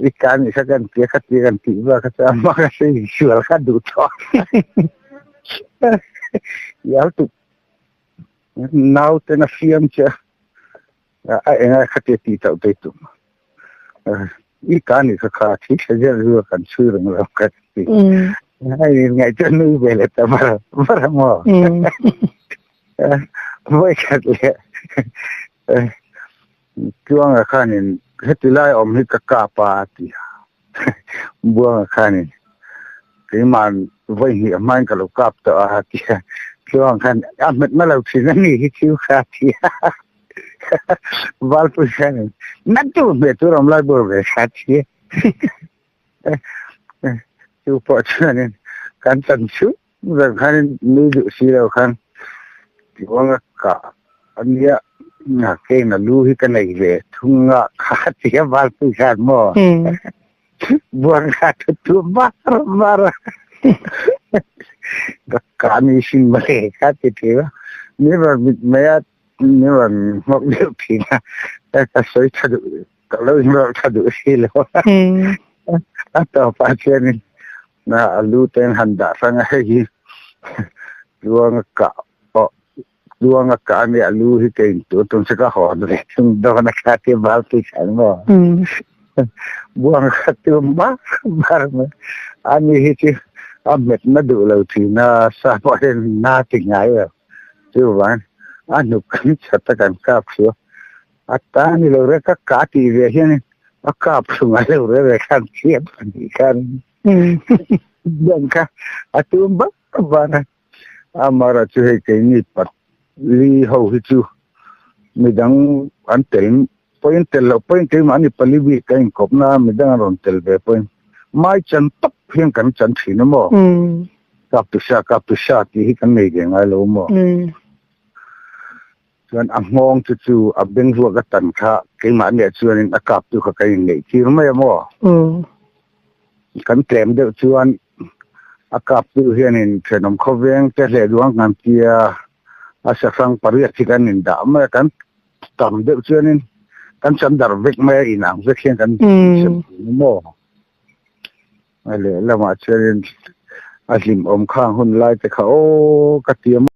S2: I ka nih kha kan tia khatia kan tih bak kha chu a hma kha chu insual kha duh tawh i al tuk. Nauten a fiam che a, a enga khatia tih tauh te tum. I ka ni kha kha thi tha zel zu kan chhui reng lo ka ti. Ai in ngai chu nui ve le ta mar mar mo. Voi khat le. Tluanga khanin heti lai awm hi ka kap a ti a. Buanga khanin keima'n vawi hnih a hmain ka lo kap tawh a ti a. Tluanga khan a hmet na lo thin a ni hi chu kha a ti a. Valpui khanin na tu hmeh tur awm lai bur ve kha a ti a. Chu pawh chuanin kan chan chhung Zan khanin nui duh si lo khan Tibuanga kah a nia, keng a lu hi ka nei ve thung a kha ti a valpui khan maw buang kha thu thu mar mar a ka kah ni sin mawle kha ti thei a, ni rawn mit mai a ni rawn nghawk deuh thin a ka sawi tha duh ka lo inrawlh tha duh si lo a tawpah chuanin Na a lu ten han dah hrang a hei hi tluanga kah pawh tluanga kah a nia a lu hi ka intur tum chu ka hawn ve thung dawn a kha tia bal tui khan maw buang kha tum bar bar mai ani hi chu a hmet na duh lo thin a sa pawh hian na ti ngai lo chuvang a hnuk kan chhat a kan kap chu A ta ni lo re ka ka tih ve hian a kap thung a lo re re khan thiam a nih khan dan kha a tum bar bar a amara chu hei keini pat li ho hi chu midang an tel pawhin tel loh pawhin keimahni pali bik ka inkawp na midang an rawn tel ve pawhin mai chan tawp hian kan chan thin a maw kap tu sha kap tu sha tih hi kan nei ve ngai lo maw. Chuan a nghawng chu chu a beng ruak a tan kha keimah nia chuanin a kap tu kha kan inneih tir mai a maw? Kan tlem deuh chuan a kap tu hianin thenawm khawveng te hleh duang kan tia a sahrang pariat hi kan indah mai a, kan tam deuh chuanin kan chandar vek mai a inang vek hian kan insem thin a maw? A lehlamah chuanin a hlimawm khang hun lai te kha aw ka ti a maw?